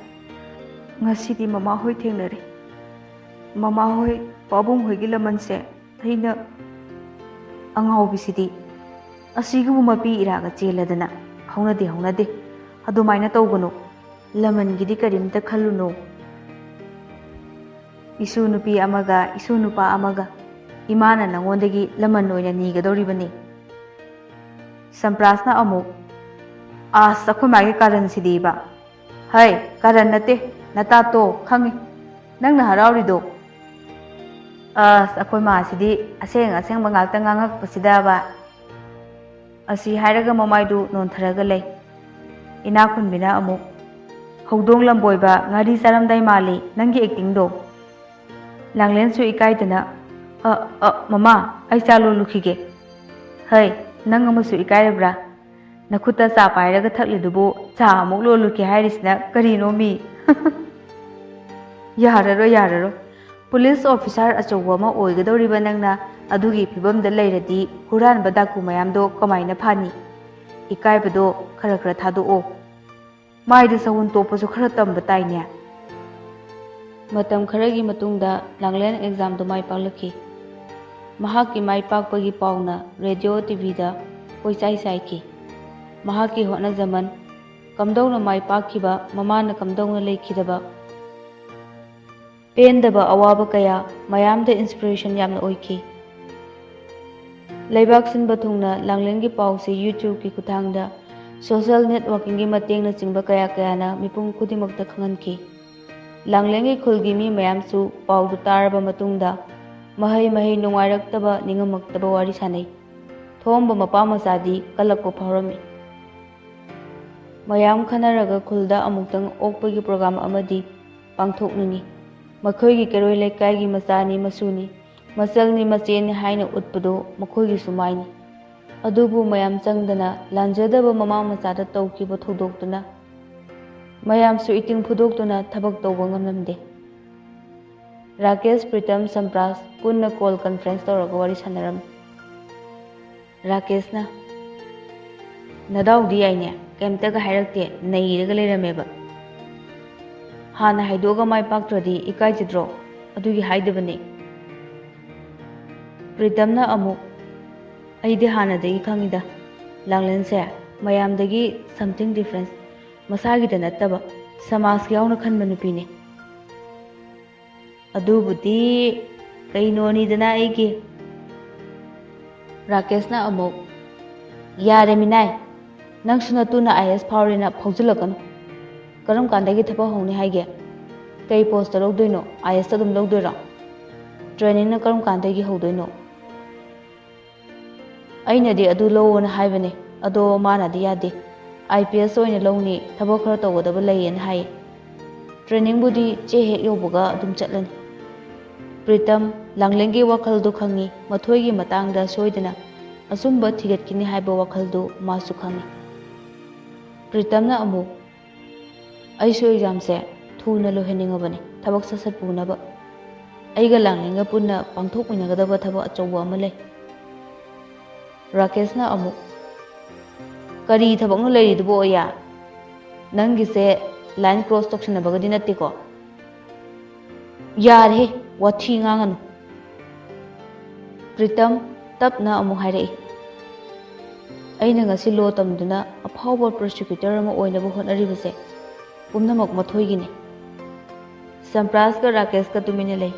ꯉꯁꯤꯗꯤ ꯃꯃꯥ ꯍꯣꯏ ꯊꯦꯡꯅꯔꯦ꯫ ꯃꯃꯥ ꯍꯣꯏ, ꯄꯥꯕꯨꯡ ꯍꯣꯏꯒꯤ ꯂꯃꯟꯁꯦ ꯑꯩꯅ" "ꯑꯉꯥꯎꯕꯤꯁꯤꯗꯤ, ꯑꯁꯤꯒꯨꯝꯕ ꯃꯄꯤ ꯏꯔꯥꯒ ꯆꯦꯜꯂꯗꯅ꯫ ꯍꯧꯅꯗꯦ, ꯍꯧꯅꯗꯦ꯫ ꯑꯗꯨꯃꯥꯏꯅ ꯇꯧꯒꯅꯨ꯫ ꯂꯃꯟꯒꯤꯗꯤ ꯀꯔꯤꯝꯇ ꯈꯜꯂꯨꯅꯨ꯫ ꯏꯁꯨ ꯅꯨꯄꯤ ꯑꯃꯒ ꯏꯁꯨ ꯅꯨꯄꯥ ꯑꯃꯒ ꯏꯃꯥꯅ ꯅꯉꯣꯟꯗꯒꯤ ꯂꯃꯟ ꯑꯣꯏꯅ ꯅꯤꯒꯗꯧꯔꯤꯕꯅꯤ"꯫ ꯁꯝꯄ꯭ꯔꯥꯁꯅ ꯑꯃꯨꯛ, "ꯑꯁ, ꯑꯩꯈꯣꯏ ꯃꯥꯒꯤ ꯀꯥꯔꯟꯁꯤꯗꯤꯕ꯫ ꯍꯩ, ꯀꯥꯔꯟ ꯅꯠꯇꯦ, ꯅꯇꯥꯠꯇꯣ ꯈꯪꯉꯤ꯫ ꯅꯪꯅ ꯍꯔꯥꯎꯔꯤꯗꯣ꯫ ꯑꯁ, ꯑꯩꯈꯣꯏ ꯃꯥꯁꯤꯗꯤ ꯑꯁꯦꯡ ꯑꯁꯦꯡꯕ ꯉꯥꯛꯇ ꯉꯥꯡꯉꯛꯄꯁꯤꯗꯕ"꯫ ꯑꯁꯤ ꯍꯥꯏꯔꯒ ꯃꯃꯥꯏꯗꯨ ꯅꯣꯟꯊꯔꯒ ꯂꯩ꯫ ꯏꯅꯥꯛꯈꯨꯟꯕꯤꯅ ꯑꯃꯨꯛ, "ꯍꯧꯗꯣꯡ ꯂꯝꯕꯣꯏꯕ, ꯉꯥꯔꯤ ꯆꯥꯔꯝꯗꯥꯏ ꯃꯥꯜꯂꯤ ꯅꯪꯒꯤ ꯑꯦꯛꯇꯤꯡꯗꯣ"꯫ ꯂꯥꯡꯂꯦꯟꯁꯨ ꯏꯀꯥꯏꯗꯅ, "ꯑ, ꯑ, ꯃꯃꯥ, ꯑꯩ ꯆꯥ ꯂꯣꯜꯂꯨꯈꯤꯒꯦ"꯫ "ꯍꯩ, ꯅꯪ ꯑꯃꯁꯨ ꯏꯀꯥꯏꯔꯕ꯭ꯔꯥ? ꯅꯈꯨꯠꯇ ꯆꯥ ꯄꯥꯏꯔꯒ ꯊꯛꯂꯤꯗꯨꯕꯨ ꯆꯥ ꯑꯃꯨꯛ ꯂꯣꯜꯂꯨꯒꯦ ꯍꯥꯏꯔꯤꯁꯤꯅ ꯀꯔꯤꯅꯣ ꯃꯤ?" "ꯌꯥꯔꯔꯣꯏ, ꯌꯥꯔꯔꯣꯏ꯫ ꯄꯨꯂꯤꯁ ꯑꯣꯐꯤꯁꯥꯔ ꯑꯆꯧꯕ ꯑꯃ ꯑꯣꯏꯒꯗꯧꯔꯤꯕ ꯅꯪꯅ ꯑꯗꯨꯒꯤ ꯐꯤꯕꯝꯗ ꯂꯩꯔꯗꯤ ꯍꯨꯔꯥꯟꯕ ꯗꯥꯀꯨ ꯃꯌꯥꯝꯗꯣ ꯀꯃꯥꯏꯅ ꯐꯥꯅꯤ? ꯏꯀꯥꯏꯕꯗꯣ ꯈꯔ ꯈꯔ ꯊꯥꯗꯣꯛꯑꯣ꯫ ꯃꯥꯏꯗ ꯁꯎꯟ ꯇꯣꯛꯄꯁꯨ ꯈꯔ ꯇꯝꯕ ꯇꯥꯏꯅꯦ"꯫ ꯃꯇꯝ ꯈꯔꯒꯤ ꯃꯇꯨꯡꯗ ꯂꯥꯡꯂꯦꯟ ꯑꯦꯛꯖꯥꯝꯗꯨ ꯃꯥꯏ ꯄꯥꯛꯂꯛꯈꯤ꯫ ꯃꯍꯥꯛꯀꯤ ꯃꯥꯏ ꯄꯥꯛꯄꯒꯤ ꯄꯥꯎꯅ ꯔꯦꯗꯤꯑꯣ, ꯇꯤꯚꯤꯗ ꯀꯣꯏꯆꯥꯏ ꯆꯥꯏꯈꯤ꯫ ꯃꯍꯥꯛꯀꯤ ꯍꯣꯠꯅꯖꯃꯟ, ꯀꯝꯗꯧꯅ ꯃꯥꯏ ꯄꯥꯛꯈꯤꯕ, ꯃꯃꯥꯅ ꯀꯝꯗꯧꯅ ꯂꯩꯈꯤꯗꯕ, ꯄꯦꯟꯗꯕ ꯑꯋꯥꯕ ꯀꯌꯥ ꯃꯌꯥꯝꯗ ꯏꯟꯁꯄꯤꯔꯦꯁꯟ ꯌꯥꯝꯅ ꯑꯣꯏꯈꯤ꯫ ꯂꯩꯕꯥꯛ ꯁꯤꯟꯕ ꯊꯨꯡꯅ ꯂꯥꯡꯂꯦꯟꯒꯤ ꯄꯥꯎꯁꯤ YouTubeꯀꯤ ꯈꯨꯠꯊꯥꯡꯗ, ꯁꯣꯁꯤꯌꯦꯜ ꯅꯦꯠꯋꯥꯔꯀꯤꯡꯒꯤ ꯃꯇꯦꯡꯅꯆꯤꯡꯕ ꯀꯌꯥ ꯀꯌꯥꯅ ꯃꯤꯄꯨꯝ ꯈꯨꯗꯤꯡꯃꯛꯇ ꯈꯪꯍꯟꯈꯤ꯫ ꯂꯥꯡꯂꯦꯟꯒꯤ ꯈꯨꯜꯒꯤ ꯃꯤ ꯃꯌꯥꯝꯁꯨ ꯄꯥꯎꯗꯨ ꯇꯥꯔꯕ ꯃꯇꯨꯡꯗ ꯃꯍꯩ ꯃꯍꯩ ꯅꯨꯡꯉꯥꯏꯔꯛꯇꯕ, ꯅꯤꯡꯉꯝꯃꯛꯇꯕ ꯋꯥꯔꯤ ꯁꯥꯅꯩ꯫ ꯊꯣꯝꯕ ꯃꯄꯥ ꯃꯆꯥꯗꯤ ꯀꯜꯂꯛꯄ ꯐꯥꯎꯔꯝꯃꯤ꯫ ꯃꯌꯥꯝ ꯈꯟꯅꯔꯒ ꯈꯨꯜꯗ ꯑꯃꯨꯛꯇꯪ ꯑꯣꯛꯄꯒꯤ ꯄ꯭ꯔꯣꯒ꯭ꯔꯥꯝ ꯑꯃꯗꯤ ꯄꯥꯡꯊꯣꯛꯅꯤꯡꯏ꯫ ꯃꯈꯣꯏꯒꯤ ꯀꯩꯔꯣꯏ ꯂꯩꯀꯥꯏꯒꯤ ꯃꯆꯥꯅꯤ ꯃꯁꯨꯅꯤ, ꯃꯆꯜꯅꯤ ꯃꯆꯦꯅꯤ ꯍꯥꯏꯅ ꯎꯠꯄꯗꯨ ꯃꯈꯣꯏꯒꯤꯁꯨ ꯃꯥꯏꯅꯤ꯫ ꯑꯗꯨꯕꯨ ꯃꯌꯥꯝ ꯆꯪꯗꯅ ꯂꯥꯟꯖꯗꯕ ꯃꯃꯥ ꯃꯆꯥꯗ ꯇꯧꯈꯤꯕ ꯊꯧꯗꯣꯛꯇꯨꯅ ꯃꯌꯥꯝꯁꯨ ꯏꯇꯤꯡ ꯐꯨꯗꯣꯛꯇꯨꯅ ꯊꯕꯛ ꯇꯧꯕ ꯉꯝꯂꯝꯗꯦ꯫ ꯔꯥꯀꯦꯁ, ꯄ꯭ꯔꯤꯇꯝ, ꯁꯝꯄ꯭ꯔꯥꯁ ꯄꯨꯟꯅ ꯀꯣꯜ ꯀꯟꯐ꯭ꯔꯦꯟꯁ ꯇꯧꯔꯒ ꯋꯥꯔꯤ ꯁꯥꯟꯅꯔꯝꯃꯤ꯫ ꯔꯥꯀꯦꯁꯅ, "ꯅꯗꯥꯎꯗꯤ ꯌꯥꯏꯅꯦ, ꯀꯩꯝꯇꯒ ꯍꯥꯏꯔꯛꯇꯦ, ꯅꯩꯔꯒ ꯂꯩꯔꯝꯃꯦꯕ꯫ ꯍꯥꯟꯅ ꯍꯥꯏꯗꯣꯛꯑꯒ ꯃꯥꯏ ꯄꯥꯛꯇ꯭ꯔꯗꯤ ꯏꯀꯥꯏꯖꯗ꯭ꯔꯣ? ꯑꯗꯨꯒꯤ ꯍꯥꯏꯗꯕꯅꯦ꯫" ꯄ꯭ꯔꯤꯇꯝꯅ ꯑꯃꯨꯛ, "ꯑꯩꯗꯤ ꯍꯥꯟꯅꯗꯒꯤ ꯈꯪꯉꯤꯗ, ꯂꯥꯡꯂꯦꯟꯁꯦ ꯃꯌꯥꯝꯗꯒꯤ something difference, ꯃꯁꯥꯒꯤꯗ ꯅꯠꯇꯕ ꯁꯃꯥꯖꯀꯤ ꯌꯥꯎꯅ ꯈꯟꯕ ꯅꯨꯄꯤꯅꯦ꯫" "ꯑꯗꯨꯕꯨꯗꯤ ꯀꯩꯅꯣꯅꯤꯗꯅ ꯑꯩꯒꯤ꯫" ꯔꯥꯀꯦꯁꯅ ꯑꯃꯨꯛ, "ꯌꯥꯔꯦ ꯃꯤꯅꯥꯏ, ꯅꯪꯁꯨ ꯅꯇꯨꯅ ꯑꯥꯏ ꯑꯦꯁ ꯐꯥꯎꯔꯦꯅ ꯐꯥꯎꯖꯤꯜꯂꯛꯀꯅꯨ꯫ ꯀꯔꯝ ꯀꯥꯟꯗꯒꯤ ꯊꯕꯛ ꯍꯧꯅꯤ ꯍꯥꯏꯒꯦ? ꯀꯩ ꯄꯣꯁꯇ ꯂꯧꯗꯣꯏꯅꯣ? ꯑꯥꯏ ꯑꯦꯁꯇ ꯑꯗꯨꯝ ꯂꯧꯗꯣꯏꯔꯣ? ꯇ꯭ꯔꯦꯅꯤꯡꯅ ꯀꯔꯝ ꯀꯥꯟꯗꯒꯤ ꯍꯧꯗꯣꯏꯅꯣ?" "ꯑꯩꯅꯗꯤ ꯑꯗꯨ ꯂꯧꯑꯣꯅ ꯍꯥꯏꯕꯅꯦ, ꯑꯗꯣ ꯃꯥꯅꯗꯤ ꯌꯥꯗꯦ꯫ ꯑꯥꯏ ꯄꯤ ꯑꯦꯁ ꯑꯣꯏꯅ ꯂꯧꯅꯤ, ꯊꯕꯛ ꯈꯔ ꯇꯧꯒꯗꯕ ꯂꯩꯌꯦꯅ ꯍꯥꯏꯌꯦ꯫ ꯇ꯭ꯔꯦꯅꯤꯡꯕꯨꯗꯤ ꯆꯦ ꯍꯦꯛ ꯌꯧꯕꯒ ꯑꯗꯨꯝ ꯆꯠꯂꯅꯤ꯫" ꯄ꯭ꯔꯤꯇꯝ ꯂꯥꯡꯂꯦꯟꯒꯤ ꯋꯥꯈꯜꯗꯨ ꯈꯪꯉꯤ, ꯃꯊꯣꯏꯒꯤ ꯃꯇꯥꯡꯗ ꯁꯣꯏꯗꯅ ꯑꯆꯨꯝꯕ ꯊꯤꯒꯠꯈꯤꯅꯤ ꯍꯥꯏꯕ ꯋꯥꯈꯜꯗꯨ ꯃꯥꯁꯨ ꯈꯪꯉꯤ꯫ ꯄ꯭ꯔꯤꯇꯝꯅ ꯑꯃꯨꯛ, "ꯑꯩꯁꯨ ꯑꯦꯛꯖꯥꯝꯁꯦ ꯊꯨꯅ ꯂꯣꯏꯍꯟꯅꯤꯡꯉꯕꯅꯤ, ꯊꯕꯛ ꯁꯠ ꯁꯠ ꯄꯨꯅꯕ꯫ ꯑꯩꯒ ꯂꯥꯡꯂꯦꯟꯒ ꯄꯨꯟꯅ ꯄꯥꯡꯊꯣꯛꯃꯤꯟꯅꯒꯗꯕ ꯊꯕꯛ ꯑꯆꯧꯕ ꯑꯃ ꯂꯩ꯫" ꯔꯥꯀꯦꯁꯅ ꯑꯃꯨꯛ, "ꯀꯔꯤ ꯊꯕꯛꯅꯣ ꯂꯩꯔꯤꯗꯨꯕꯣ, ꯑꯣꯌꯥ? ꯅꯪꯒꯤꯁꯦ ꯂꯥꯏꯟ ꯀ꯭ꯔꯣꯁ ꯇꯧꯁꯟꯅꯕꯒꯗꯤ ꯅꯠꯇꯦꯀꯣ?" "ꯌꯥꯔꯦꯍꯦ, ꯋꯥꯊꯤ ꯉꯥꯡꯒꯅꯨ꯫" ꯄ꯭ꯔꯤꯇꯝ ꯇꯞꯅ ꯑꯃꯨꯛ ꯍꯥꯏꯔꯛꯏ, "ꯑꯩꯅ ꯉꯁꯤ ꯂꯣ ꯇꯝꯗꯨꯅ ꯑꯐꯥꯎꯕ ꯄ꯭ꯔꯣꯁꯤꯀ꯭ꯌꯨꯇꯔ ꯑꯃ ꯑꯣꯏꯅꯕ ꯍꯣꯠꯅꯔꯤꯕꯁꯦ ꯄꯨꯝꯅꯃꯛ ꯃꯊꯣꯏꯒꯤꯅꯤ꯫" ꯁꯝꯄ꯭ꯔꯥꯁꯀ ꯔꯥꯀꯦꯁꯀ ꯇꯨꯃꯤꯟꯅ ꯂꯩ꯫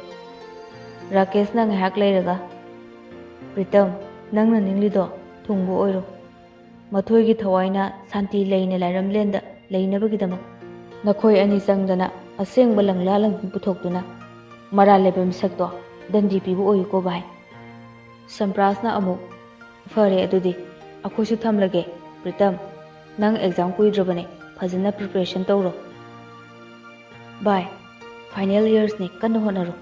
ꯔꯥꯀꯦꯁꯅ ꯉꯥꯏꯍꯥꯛ ꯂꯩꯔꯒ, "ꯄ꯭ꯔꯤꯇꯝ, ꯅꯪꯅ ꯅꯤꯡꯂꯤꯗꯣ ꯊꯨꯡꯕ ꯑꯣꯏꯔꯣ꯫ ꯃꯊꯣꯏꯒꯤ ꯊꯋꯥꯏꯅ ꯁꯥꯟꯇꯤ ꯂꯩꯅ ꯂꯥꯏꯔꯝꯂꯦꯟꯗ ꯂꯩꯅꯕꯒꯤꯗꯃꯛ ꯅꯈꯣꯏ ꯑꯅꯤ ꯆꯪꯗꯅ ꯑꯁꯦꯡꯕ ꯂꯪꯂꯥ ꯂꯪꯖꯤꯡ ꯄꯨꯊꯣꯛꯇꯨꯅ ꯃꯔꯥꯜ ꯂꯩꯕ ꯃꯤꯁꯛꯇꯣ ꯗꯟꯗꯤ ꯄꯤꯕ ꯑꯣꯏꯌꯨꯀꯣ ꯚꯥꯏ꯫" ꯁꯝꯄ꯭ꯔꯥꯁꯅ ꯑꯃꯨꯛ, "ꯐꯔꯦ ꯑꯗꯨꯗꯤ, ꯑꯩꯈꯣꯏꯁꯨ ꯊꯝꯂꯒꯦ꯫ ꯄ꯭ꯔꯤꯇꯝ, ꯅꯪ ꯑꯦꯛꯖꯥꯝ ꯀꯨꯏꯗ꯭ꯔꯕꯅꯦ, ꯐꯖꯅ ꯄ꯭ꯔꯤꯄꯦꯔꯦꯁꯟ ꯇꯧꯔꯣ꯫ ꯚꯥꯏ, ꯐꯥꯏꯅꯦꯜ ꯏꯌꯔꯁꯅꯦ, ꯀꯟꯅ ꯍꯣꯠꯅꯔꯣ꯫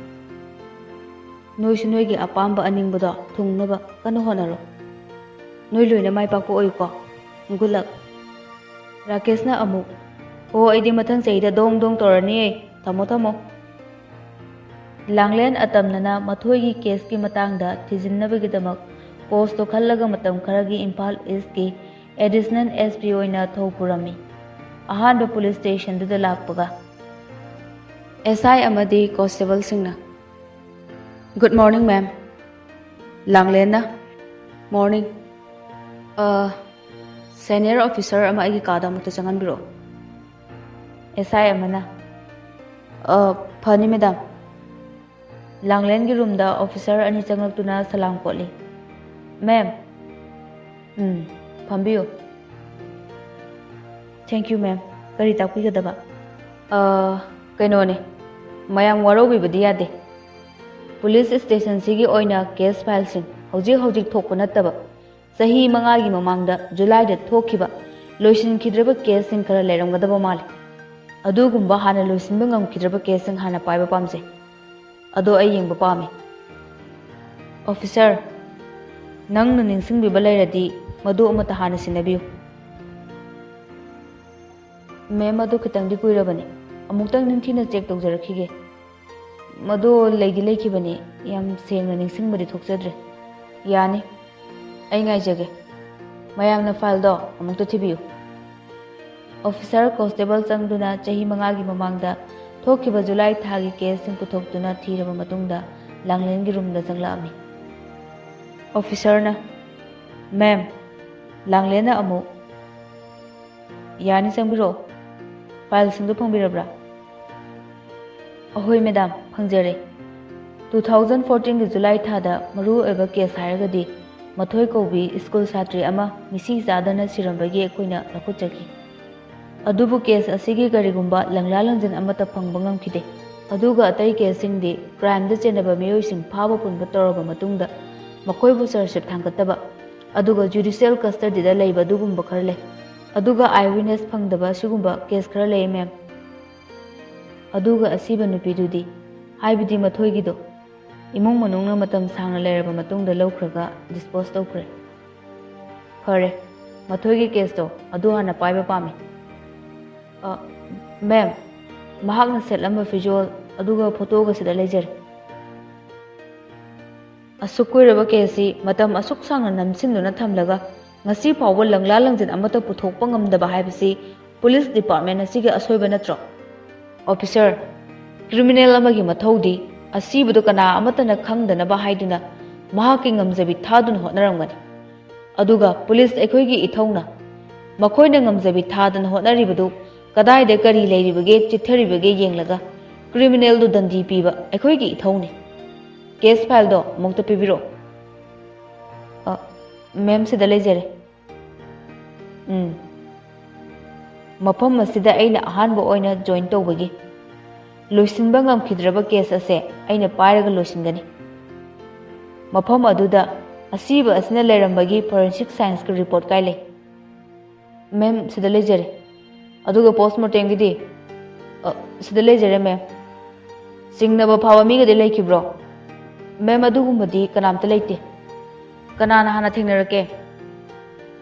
ꯅꯣꯏꯁꯨ ꯅꯣꯏꯒꯤ ꯑꯄꯥꯝꯕ ꯑꯅꯤꯡꯕꯗꯣ ꯊꯨꯡꯅꯕ ꯀꯟꯅ ꯍꯣꯠꯅꯔꯣ꯫" ꯅꯣꯏ ꯂꯣꯏꯅ ꯃꯥꯏ ꯄꯥꯛꯄ ꯑꯣꯏꯌꯨꯀꯣ꯫ Good luck꯫ ꯔꯥꯀꯦꯁꯅ ꯑꯃꯨꯛ, "ꯍꯣ, ꯑꯩꯗꯤ ꯃꯊꯪ ꯆꯍꯤꯗ ꯗꯣꯡ ꯗꯣꯡ ꯇꯧꯔꯅꯤꯌꯦ꯫ ꯊꯝꯃꯣ, ꯊꯝꯃꯣ꯫" ꯂꯥꯡꯂꯦꯟ ꯑꯇꯝꯅꯅ ꯃꯊꯣꯏꯒꯤ ꯀꯦꯁꯀꯤ ꯃꯇꯥꯡꯗ ꯊꯤꯖꯤꯟꯅꯕꯒꯤꯗꯃꯛ ꯀꯣꯁꯇꯣ ꯈꯜꯂꯒ ꯃꯇꯝ ꯈꯔꯒꯤ ꯏꯝꯐꯥꯜ ꯏꯁꯀꯤ ꯑꯦꯗꯤꯁꯅꯦꯜ ꯑꯦꯁ ꯄꯤ ꯑꯣꯏꯅ ꯊꯧ ꯄꯨꯔꯝꯃꯤ꯫ ꯑꯍꯥꯟꯕ ꯄꯨꯂꯤꯁ ꯁ꯭ꯇꯦꯁꯟꯗꯨꯗ ꯂꯥꯛꯄꯒ ꯑꯦꯁ ꯑꯥꯏ ꯑꯃꯗꯤ ꯀꯣꯟꯁꯇꯦꯕꯜꯁꯤꯡꯅ, "Good morning, ma'am꯫" ꯂꯥꯡꯂꯦꯟꯅ, "Morning꯫ ꯑ, ꯁꯦꯅꯤꯌꯔ ꯑꯣꯐꯤꯁꯔ ꯑꯃ ꯑꯩꯒꯤ ꯀꯥꯗ ꯑꯃꯨꯛꯇ ꯆꯪꯍꯟꯕꯤꯔꯛꯑꯣ꯫" ꯑꯦꯁ ꯑꯥꯏ ꯑꯃꯅ, "ꯑ, ꯐꯅꯤ, ꯃꯦꯗꯥꯝ꯫" ꯂꯥꯡꯂꯦꯟꯒꯤ ꯔꯨꯝꯗ ꯑꯣꯐꯤꯁꯔ ꯑꯅꯤ ꯆꯪꯂꯛꯇꯨꯅ ꯁꯂꯥꯝ ꯀꯣꯠꯂꯤ꯫ "ꯃꯦꯝ꯫" "ꯎꯝ, ꯐꯝꯕꯤꯌꯨ꯫" "Thank you, ma'am꯫ ꯀꯔꯤ ꯇꯥꯛꯄꯤꯒꯗꯕ?" "ꯑ, ꯀꯩꯅꯣꯅꯦ, ꯃꯌꯥꯝ ꯋꯥꯔꯧꯕꯤꯕꯗꯤ ꯌꯥꯗꯦ꯫ ꯄꯨꯂꯤꯁ ꯁ꯭ꯇꯦꯁꯟꯁꯤꯒꯤ ꯑꯣꯏꯅ ꯀꯦꯁ ꯐꯥꯏꯜꯁꯤꯡ ꯍꯧꯖꯤꯛ ꯍꯧꯖꯤꯛ ꯊꯣꯛꯄ ꯅꯠꯇꯕ, ꯆꯍꯤ ꯃꯉꯥꯒꯤ ꯃꯃꯥꯡꯗ ꯖꯨꯂꯥꯏꯗ ꯊꯣꯛꯈꯤꯕ ꯂꯣꯏꯁꯤꯟꯈꯤꯗ꯭ꯔꯕ ꯀꯦꯁꯁꯤꯡ ꯈꯔ ꯂꯩꯔꯝꯒꯗꯕ ꯃꯥꯜꯂꯤ꯫ ꯑꯗꯨꯒꯨꯝꯕ ꯍꯥꯟꯅ ꯂꯣꯏꯁꯤꯟꯕ ꯉꯝꯈꯤꯗ꯭ꯔꯕ ꯀꯦꯁꯁꯤꯡ ꯍꯥꯟꯅ ꯄꯥꯏꯕ ꯄꯥꯝꯖꯩ꯫ ꯑꯗꯣ ꯑꯩ ꯌꯦꯡꯕ ꯄꯥꯝꯃꯤ꯫" "ꯑꯣꯐꯤꯁꯔ, ꯅꯪꯅ ꯅꯤꯡꯁꯤꯡꯕꯤꯕ ꯂꯩꯔꯗꯤ ꯃꯗꯨ ꯑꯃꯠꯇ ꯍꯥꯟꯅ ꯁꯤꯟꯅꯕꯤꯌꯨ꯫" "ꯃꯦꯝ, ꯑꯗꯨ ꯈꯤꯇꯪꯗꯤ ꯀꯨꯏꯔꯕꯅꯤ꯫ ꯑꯃꯨꯛꯇꯪ ꯅꯤꯡꯊꯤꯅ ꯆꯦꯛ ꯇꯧꯖꯔꯛꯈꯤꯒꯦ꯫ ꯃꯗꯨ ꯂꯩꯗꯤ ꯂꯩꯈꯤꯕꯅꯤ, ꯌꯥꯝ ꯁꯦꯡꯅ ꯅꯤꯡꯁꯤꯡꯕꯗꯤ ꯊꯣꯛꯆꯗ꯭ꯔꯦ꯫" "ꯌꯥꯅꯤ, ꯑꯩ ꯉꯥꯏꯖꯒꯦ꯫ ꯃꯌꯥꯝꯅ ꯐꯥꯏꯜꯗꯣ ꯑꯃꯨꯛꯇ ꯊꯤꯕꯤꯌꯨ꯫" ꯑꯣꯐꯤꯁꯔ ꯀꯣꯟꯁꯇꯦꯕꯜ ꯆꯪꯗꯨꯅ ꯆꯍꯤ ꯃꯉꯥꯒꯤ ꯃꯃꯥꯡꯗ ꯊꯣꯛꯈꯤꯕ ꯖꯨꯂꯥꯏ ꯊꯥꯒꯤ ꯀꯦꯁꯁꯤꯡ ꯄꯨꯊꯣꯛꯇꯨꯅ ꯊꯤꯔꯕ ꯃꯇꯨꯡꯗ ꯂꯥꯡꯂꯦꯟꯒꯤ ꯔꯨꯝꯗ ꯆꯪꯂꯛꯑꯝꯃꯤ꯫ ꯑꯣꯐꯤꯁꯔꯅ, "ꯃꯦꯝ꯫" ꯂꯥꯡꯂꯦꯟꯅ ꯑꯃꯨꯛ, "ꯌꯥꯅꯤ, ꯆꯪꯕꯤꯔꯛꯑꯣ꯫ ꯐꯥꯏꯜꯁꯤꯡꯗꯨ ꯐꯪꯕꯤꯔꯕ꯭ꯔꯥ?" "ꯑꯍꯣꯏ ꯃꯦꯗꯥꯝ, ꯐꯪꯖꯔꯦ꯫ Two thousand fourteen ꯒꯤ ꯖꯨꯂꯥꯏ ꯊꯥꯗ ꯃꯔꯨꯑꯣꯏꯕ ꯀꯦꯁ ꯍꯥꯏꯔꯒꯗꯤ ꯃꯊꯣꯏ ꯀꯧꯕꯤ ꯁ꯭ꯀꯨꯜ ꯁꯥꯇ꯭ꯔꯤ ꯑꯃ ꯃꯤꯁꯤ ꯆꯥꯗꯅ ꯁꯤꯔꯝꯕꯒꯤ ꯑꯩꯈꯣꯏꯅ ꯂꯧꯈꯠꯆꯈꯤ꯫ ꯑꯗꯨꯕꯨ ꯀꯦꯁ ꯑꯁꯤꯒꯤ ꯀꯔꯤꯒꯨꯝꯕ ꯂꯪꯂꯥ ꯂꯪꯖꯟ ꯑꯃꯠꯇ ꯐꯪꯕ ꯉꯝꯈꯤꯗꯦ꯫ ꯑꯗꯨꯒ ꯑꯇꯩ ꯀꯦꯁꯁꯤꯡꯗꯤ ꯀ꯭ꯔꯥꯏꯝꯗ ꯆꯦꯟꯅꯕ ꯃꯤꯑꯣꯏꯁꯤꯡ ꯐꯥꯕ ꯄꯨꯟꯕ ꯇꯧꯔꯕ ꯃꯇꯨꯡꯗ ꯃꯈꯣꯏꯕꯨ ꯆꯥꯔꯖꯁꯤꯠ ꯊꯥꯡꯒꯠꯇꯕ, ꯑꯗꯨꯒ ꯖꯨꯗꯤꯁꯤꯌꯦꯜ ꯀꯁꯇꯗꯤꯗ ꯂꯩꯕ ꯑꯗꯨꯒꯨꯝꯕ ꯈꯔ ꯂꯩ꯫ ꯑꯗꯨꯒ ꯑꯥꯏ ꯋꯤꯠꯅꯦꯁ ꯐꯪꯗꯕ ꯑꯁꯤꯒꯨꯝꯕ ꯀꯦꯁ ꯈꯔ ꯂꯩ, ꯃꯦꯝ꯫ ꯑꯗꯨꯒ ꯑꯁꯤꯕ ꯅꯨꯄꯤꯗꯨꯗꯤ, ꯍꯥꯏꯕꯗꯤ ꯃꯊꯣꯏꯒꯤꯗꯣ, ꯏꯃꯨꯡ ꯃꯅꯨꯡꯅ ꯃꯇꯝ ꯁꯥꯡꯅ ꯂꯩꯔꯕ ꯃꯇꯨꯡꯗ ꯂꯧꯈ꯭ꯔꯒ ꯗꯤꯁꯄꯣꯁ ꯇꯧꯈ꯭ꯔꯦ꯫" ꯐꯔꯦ, ꯃꯊꯣꯏꯒꯤ ꯀꯦꯁꯇꯣ ꯑꯗꯨ ꯍꯥꯟꯅ ꯄꯥꯏꯕ ꯄꯥꯝꯃꯤ꯫ ꯑ, ꯃꯦꯝ, ꯃꯍꯥꯛꯅ ꯁꯦꯠꯂꯝꯕ ꯐꯤꯖꯣꯜ ꯑꯗꯨꯒ ꯐꯣꯇꯣꯒ ꯁꯤꯗ ꯂꯩꯖꯔꯦ꯫ ꯑꯁꯨꯛ ꯀꯨꯏꯔꯕ ꯀꯦꯁꯁꯤ ꯃꯇꯝ ꯑꯁꯨꯛ ꯁꯥꯡꯅ ꯅꯝꯁꯤꯟꯗꯨꯅ ꯊꯝꯂꯒ ꯉꯁꯤ ꯐꯥꯎꯕ ꯂꯪꯂꯥ ꯂꯪꯖꯤꯟ ꯑꯃꯠꯇ ꯄꯨꯊꯣꯛꯄ ꯉꯝꯗꯕ ꯍꯥꯏꯕꯁꯤ ꯄꯨꯂꯤꯁ ꯗꯤꯄꯥꯔꯠꯃꯦꯟ ꯑꯁꯤꯒꯤ ꯑꯁꯣꯏꯕ ꯅꯠꯇ꯭ꯔꯣ? ꯑꯣꯐꯤꯁꯔ, ꯀ꯭ꯔꯤꯃꯤꯅꯦꯜ ꯑꯃꯒꯤ ꯃꯊꯧꯗꯤ ꯑꯁꯤꯕꯗꯨ ꯀꯅꯥ ꯑꯃꯠꯇꯅ ꯈꯪꯗꯅꯕ ꯍꯥꯏꯗꯨꯅ ꯃꯍꯥꯛꯀꯤ ꯉꯝꯖꯕꯤ ꯊꯥꯗꯨꯅ ꯍꯣꯠꯅꯔꯝꯒꯅꯤ꯫ ꯑꯗꯨꯒ ꯄꯨꯂꯤꯁ ꯑꯩꯈꯣꯏꯒꯤ ꯏꯊꯧꯅ ꯃꯈꯣꯏꯅ ꯉꯝꯖꯕꯤ ꯊꯥꯗꯅ ꯍꯣꯠꯅꯔꯤꯕꯗꯨ ꯀꯗꯥꯏꯗ ꯀꯔꯤ ꯂꯩꯔꯤꯕꯒꯦ, ꯆꯤꯠꯊꯔꯤꯕꯒꯦ ꯌꯦꯡꯂꯒ ꯀ꯭ꯔꯤꯃꯤꯅꯦꯜꯗꯨ ꯗꯟꯗꯤ ꯄꯤꯕ ꯑꯩꯈꯣꯏꯒꯤ ꯏꯊꯧꯅꯤ꯫ ꯀꯦꯁ ꯐꯥꯏꯜꯗꯣ ꯑꯃꯨꯛꯇ ꯄꯤꯕꯤꯔꯛꯑꯣ꯫ ꯑ, ꯃꯦꯝ, ꯁꯤꯗ ꯂꯩꯖꯔꯦ꯫ ꯎꯝ꯫ ꯃꯐꯝ ꯑꯁꯤꯗ ꯑꯩꯅ ꯑꯍꯥꯟꯕ ꯑꯣꯏꯅ ꯖꯣꯏꯟ ꯇꯧꯕꯒꯤ ꯂꯣꯏꯁꯤꯟꯕ ꯉꯝꯈꯤꯗ꯭ꯔꯕ ꯀꯦꯁ ꯑꯁꯦ ꯑꯩꯅ ꯄꯥꯏꯔꯒ ꯂꯣꯏꯁꯤꯟꯒꯅꯤ꯫ ꯃꯐꯝ ꯑꯗꯨꯗ ꯑꯁꯤꯕ ꯑꯁꯤꯅ ꯂꯩꯔꯝꯕꯒꯤ ꯐꯣꯔꯦꯟꯁꯤꯛ ꯁꯥꯏꯟꯁꯀꯤ ꯔꯤꯄꯣꯔꯠ ꯀꯥꯏ ꯂꯩ? ꯃꯦꯝ, ꯁꯤꯗ ꯂꯩꯖꯔꯦ꯫ ꯑꯗꯨꯒ ꯄꯣꯁꯃꯣꯔꯇꯦꯝꯒꯤꯗꯤ? ꯑ, ꯁꯤꯗ ꯂꯩꯖꯔꯦ, ꯃꯦꯝ꯫ ꯆꯤꯡꯅꯕ ꯐꯥꯎꯕ ꯃꯤꯒꯗꯤ ꯂꯩꯈꯤꯕ꯭ꯔꯣ? ꯃꯦꯝ, ꯑꯗꯨꯒꯨꯝꯕꯗꯤ ꯀꯅꯥꯝꯇ ꯂꯩꯇꯦ꯫ ꯀꯅꯥꯅ ꯍꯥꯟꯅ ꯊꯦꯡꯅꯔꯛꯀꯦ?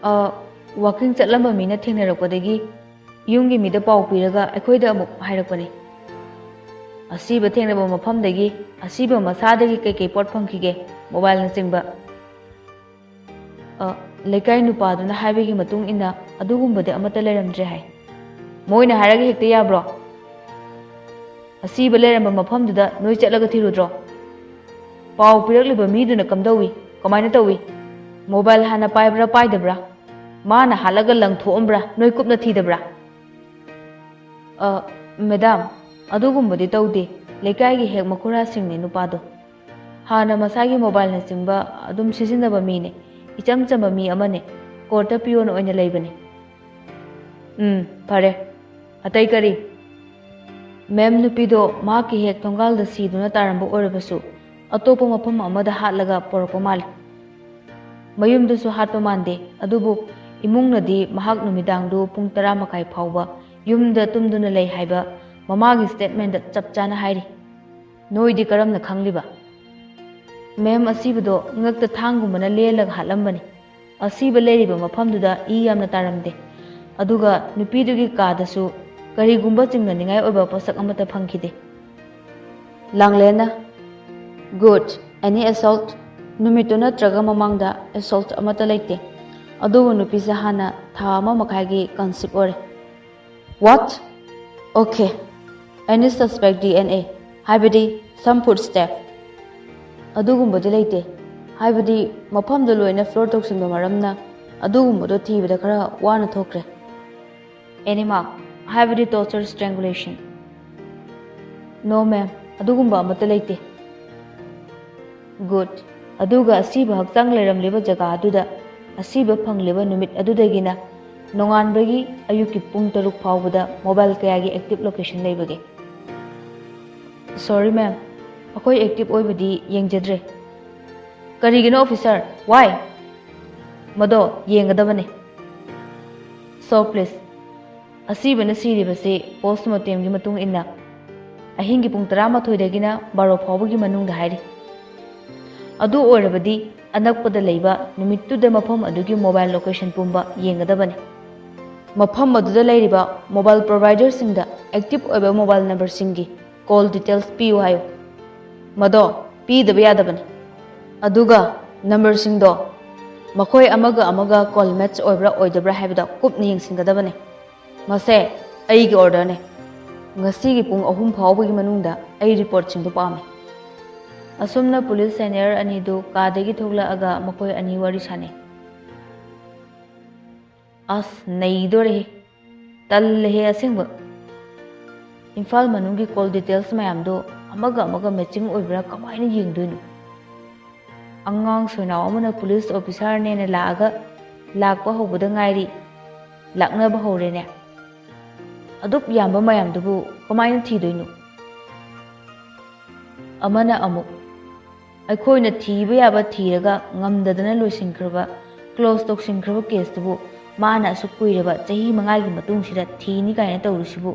ꯑ, ꯋꯥꯀꯤꯡ ꯆꯠꯂꯝꯕ ꯃꯤꯅ ꯊꯦꯡꯅꯔꯛꯄꯗꯒꯤ ꯌꯨꯝꯒꯤ ꯃꯤꯗ ꯄꯥꯎ ꯄꯤꯔꯒ ꯑꯩꯈꯣꯏꯗ ꯑꯃꯨꯛ ꯍꯥꯏꯔꯛꯄꯅꯤ꯫ ꯑꯁꯤꯕ ꯊꯦꯡꯅꯕ ꯃꯐꯝꯗꯒꯤ ꯑꯁꯤꯕ ꯃꯁꯥꯗꯒꯤ ꯀꯩꯀꯩ ꯄꯣꯠ ꯐꯪꯈꯤꯒꯦ? ꯃꯣꯕꯥꯏꯜꯅꯆꯤꯡꯕ꯫ ꯑ, ꯂꯩꯀꯥꯏ ꯅꯨꯄꯥꯗꯨꯅ ꯍꯥꯏꯕꯒꯤ ꯃꯇꯨꯡ ꯏꯟꯅ ꯑꯗꯨꯒꯨꯝꯕꯗꯤ ꯑꯃꯠꯇ ꯂꯩꯔꯝꯗ꯭ꯔꯦ ꯍꯥꯏ꯫ ꯃꯣꯏꯅ ꯍꯥꯏꯔꯒ ꯍꯦꯛꯇ ꯌꯥꯕ꯭ꯔꯣ? ꯑꯁꯤꯕ ꯂꯩꯔꯝꯕ ꯃꯐꯝꯗꯨꯗ ꯅꯣꯏ ꯆꯠꯂꯒ ꯊꯤꯔꯨꯗ꯭ꯔꯣ? ꯄꯥꯎ ꯄꯤꯔꯛꯂꯤꯕ ꯃꯤꯗꯨꯅ ꯀꯝꯗꯧꯏ? ꯀꯃꯥꯏꯅ ꯇꯧꯏ? ꯃꯣꯕꯥꯏꯜ ꯍꯥꯟꯅ ꯄꯥꯏꯕ꯭ꯔꯥ ꯄꯥꯏꯗꯕ꯭ꯔꯥ? ꯃꯥꯅ ꯍꯥꯠꯂꯒ ꯂꯪꯊꯣꯛꯑꯝꯕ꯭ꯔꯥ? ꯅꯣꯏ ꯀꯨꯞꯅ ꯊꯤꯗꯕ꯭ꯔꯥ? ꯑ, ꯃꯦꯗꯥꯝ, ꯑꯗꯨꯒꯨꯝꯕꯗꯤ ꯇꯧꯗꯦ꯫ ꯂꯩꯀꯥꯏꯒꯤ ꯍꯦꯛ ꯃꯈꯨꯔꯥꯁꯤꯡꯅꯦ ꯅꯨꯄꯥꯗꯣ꯫ ꯍꯥꯟꯅ ꯃꯁꯥꯒꯤ ꯃꯣꯕꯥꯏꯜꯅꯆꯤꯡꯕ ꯑꯗꯨꯝ ꯁꯤꯖꯤꯟꯅꯕ ꯃꯤꯅꯦ꯫ ꯏꯆꯝ ꯆꯝꯕ ꯃꯤ ꯑꯃꯅꯦ꯫ ꯀꯣꯔꯠꯇ ꯄꯤꯌꯣꯟ ꯑꯣꯏꯅ ꯂꯩꯕꯅꯦ꯫ ꯎꯝ, ꯐꯔꯦ꯫ ꯑꯇꯩ ꯀꯔꯤ? ꯃꯦꯝ, ꯅꯨꯄꯤꯗꯣ ꯃꯍꯥꯛꯀꯤ ꯍꯦꯛ ꯊꯣꯡꯒꯥꯜꯗ ꯁꯤꯗꯨꯅ ꯇꯥꯔꯝꯕ ꯑꯣꯏꯔꯕꯁꯨ, ꯑꯇꯣꯞꯄ ꯃꯐꯝ ꯑꯃꯗ ꯍꯥꯠꯂꯒ ꯄꯣꯔꯛꯄ ꯃꯥꯜꯂꯤ꯫ ꯃꯌꯨꯝꯗꯁꯨ ꯍꯥꯠꯄ ꯃꯥꯟꯗꯦ, ꯑꯗꯨꯕꯨ ꯏꯃꯨꯡꯅꯗꯤ ꯃꯍꯥꯛ ꯅꯨꯃꯤꯗꯥꯡꯗꯨ ꯄꯨꯡ ꯇꯔꯥ ꯃꯈꯥꯏ ꯐꯥꯎꯕ ꯌꯨꯝꯗ ꯇꯨꯝꯗꯨꯅ ꯂꯩ ꯍꯥꯏꯕ ꯃꯃꯥꯒꯤ ꯁ꯭ꯇꯦꯠꯃꯦꯟꯗ ꯆꯞ ꯆꯥꯅ ꯍꯥꯏꯔꯤ꯫ ꯅꯣꯏꯗꯤ ꯀꯔꯝꯅ ꯈꯪꯂꯤꯕ? ꯃꯦꯝ, ꯑꯁꯤꯕꯗꯣ ꯉꯛꯇ ꯊꯥꯡꯒꯨꯝꯕꯅ ꯂꯦꯜꯂꯒ ꯍꯥꯠꯂꯝꯕꯅꯤ꯫ ꯑꯁꯤꯕ ꯂꯩꯔꯤꯕ ꯃꯐꯝꯗꯨꯗ ꯏ ꯌꯥꯝꯅ ꯇꯥꯔꯝꯗꯦ꯫ ꯑꯗꯨꯒ ꯅꯨꯄꯤꯗꯨꯒꯤ ꯀꯥꯗꯁꯨ ꯀꯔꯤꯒꯨꯝꯕ ꯆꯤꯡꯅꯅꯤꯡꯉꯥꯏ ꯑꯣꯏꯕ ꯄꯣꯠꯁꯛ ꯑꯃꯠꯇ ꯐꯪꯈꯤꯗꯦ꯫ ꯂꯥꯡꯂꯦꯟꯅ, "Good. Any assault?" "ꯅꯨꯃꯤꯠꯇꯨ ꯅꯠꯇ꯭ꯔꯒ ꯃꯃꯥꯡꯗ assault ꯑꯃꯠꯇ ꯂꯩꯇꯦ꯫ ꯑꯗꯨꯕꯨ ꯅꯨꯄꯤꯁꯦ ꯍꯥꯟꯅ ꯊꯥ ꯑꯃ ꯃꯈꯥꯏꯒꯤ conceive ꯑꯣꯏꯔꯦ꯫" "What?" "Okay. Any suspect D N A? ꯍꯥꯏꯕꯗꯤ some footstep?" "ꯑꯗꯨꯒꯨꯝꯕꯗꯤ ꯂꯩꯇꯦ꯫ ꯍꯥꯏꯕꯗꯤ ꯃꯐꯝꯗꯨ ꯂꯣꯏꯅ floor ꯇꯧꯁꯤꯟꯕ ꯃꯔꯝꯅ ꯑꯗꯨꯒꯨꯝꯕꯗꯣ ꯊꯤꯕꯗ ꯈꯔ ꯋꯥꯅ ꯊꯣꯛꯈ꯭ꯔꯦ꯫" "Any mark? ꯍꯥꯏꯕꯗꯤ torture, strangulation?" "No, ma'am. ꯑꯗꯨꯒꯨꯝꯕ ꯑꯃꯠꯇ ꯂꯩꯇꯦ꯫" "Good. ꯑꯗꯨꯒ ꯑꯁꯤꯕ ꯍꯛꯆꯥꯡ ꯂꯩꯔꯝꯂꯤꯕ ꯖꯒꯥ ꯑꯗꯨꯗ ꯑꯁꯤꯕ ꯐꯪꯂꯤꯕ ꯅꯨꯃꯤꯠ ꯑꯗꯨꯗꯒꯤꯅ ꯅꯣꯡꯉꯥꯟꯕꯒꯤ ꯑꯌꯨꯛꯀꯤ ꯄꯨꯡ ꯇꯔꯨꯛ ꯐꯥꯎꯕꯗ mobile ꯀꯌꯥꯒꯤ active location ꯂꯩꯕꯒꯦ?" "Sorry, ma'am. ꯑꯩꯈꯣꯏ active ꯑꯣꯏꯕꯗꯤ ꯌꯦꯡꯖꯗ꯭ꯔꯦ꯫" "ꯀꯔꯤꯒꯤꯅꯣ, officer? Why?" "ꯃꯗꯣ ꯌꯦꯡꯒꯗꯕꯅꯤ꯫" "So, please." ꯑꯁꯤꯕꯅ ꯁꯤꯔꯤꯕꯁꯤ post mortemꯒꯤ ꯃꯇꯨꯡ ꯏꯟꯅ ꯑꯍꯤꯡꯒꯤ ꯄꯨꯡ ꯇꯔꯥꯃꯥꯊꯣꯏꯗꯒꯤꯅ ꯕꯥꯔꯣ ꯐꯥꯎꯕꯒꯤ ꯃꯅꯨꯡꯗ ꯍꯥꯏꯔꯤ꯫ ꯑꯗꯨ ꯑꯣꯏꯔꯕꯗꯤ ꯑꯅꯛꯄꯗ ꯂꯩꯕ ꯅꯨꯃꯤꯠꯇꯨꯗ ꯃꯐꯝ ꯑꯗꯨꯒꯤ mobile location ꯄꯨꯝꯕ ꯌꯦꯡꯒꯗꯕꯅꯤ꯫ ꯃꯐꯝ ꯑꯗꯨꯗ ꯂꯩꯔꯤꯕ mobile providerꯁꯤꯡꯗ active ꯑꯣꯏꯕ mobile numberꯁꯤꯡꯒꯤ call details ꯄꯤꯌꯨ ꯍꯥꯏꯌꯨ꯫ ꯃꯗꯣ ꯄꯤꯗꯕ ꯌꯥꯗꯕꯅꯤ꯫ ꯑꯗꯨꯒ numberꯁꯤꯡꯗꯣ ꯃꯈꯣꯏ ꯑꯃꯒ ꯑꯃꯒ call match ꯑꯣꯏꯕ꯭ꯔꯥ ꯑꯣꯏꯗꯕ꯭ꯔꯥ ꯍꯥꯏꯕꯗꯣ ꯀꯨꯞꯅ ꯌꯦꯡꯁꯤꯟꯒꯗꯕꯅꯤ꯫ ꯃꯁꯦ ꯑꯩꯒꯤ orderꯅꯤ꯫ ꯉꯁꯤꯒꯤ ꯄꯨꯡ ꯑꯍꯨꯝ ꯐꯥꯎꯕꯒꯤ ꯃꯅꯨꯡꯗ ꯑꯩ reportꯁꯤꯡꯗꯨ ꯄꯥꯝꯃꯤ꯫ ꯑꯁꯨꯝꯅ police senior ꯑꯅꯤꯗꯨ ꯀꯥꯗꯒꯤ ꯊꯣꯛꯂꯛꯑꯒ ꯃꯈꯣꯏ ꯑꯅꯤ ꯋꯥꯔꯤ ꯁꯥꯅꯩ꯫ ꯑꯁ, ꯅꯩꯗꯣꯔꯦꯍꯦ꯫ ꯇꯜꯂꯦꯍꯦ ꯑꯁꯦꯡꯕ꯫ ꯏꯝꯐꯥꯜ ꯃꯅꯨꯡꯒꯤ call details ꯃꯌꯥꯝꯗꯣ ꯑꯃꯒ ꯑꯃꯒ matching ꯑꯣꯏꯕ꯭ꯔꯥ ꯀꯃꯥꯏꯅ ꯌꯦꯡꯗꯣꯏꯅꯣ? ꯑꯉꯥꯡ ꯁꯣꯏꯅꯥꯎ ꯑꯃꯅ police officerꯅꯦꯅ ꯂꯥꯛꯑꯒ ꯂꯥꯛꯄ ꯍꯧꯕꯗ ꯉꯥꯏꯔꯤ꯫ ꯂꯥꯛꯅꯕ ꯍꯧꯔꯦꯅꯦ꯫ ꯑꯗꯨꯛ ꯌꯥꯝꯕ ꯃꯌꯥꯝꯗꯨꯕꯨ ꯀꯃꯥꯏꯅ ꯊꯤꯗꯣꯏꯅꯣ? ꯑꯃꯅ ꯑꯃꯨꯛ, "ꯑꯩꯈꯣꯏꯅ ꯊꯤꯕ ꯌꯥꯕ ꯊꯤꯔꯒ ꯉꯝꯗꯗꯅ ꯂꯣꯏꯁꯤꯟꯈ꯭ꯔꯕ, close ꯇꯧꯁꯤꯟꯈ꯭ꯔꯕ caseꯇꯨꯕꯨ ꯃꯥꯅ ꯑꯁꯨꯛ ꯀꯨꯏꯔꯕ ꯆꯍꯤ ꯃꯉꯥꯒꯤ ꯃꯇꯨꯡꯁꯤꯗ ꯊꯤꯅꯤ ꯀꯥꯏꯅ ꯇꯧꯔꯤꯁꯤꯕꯨ?"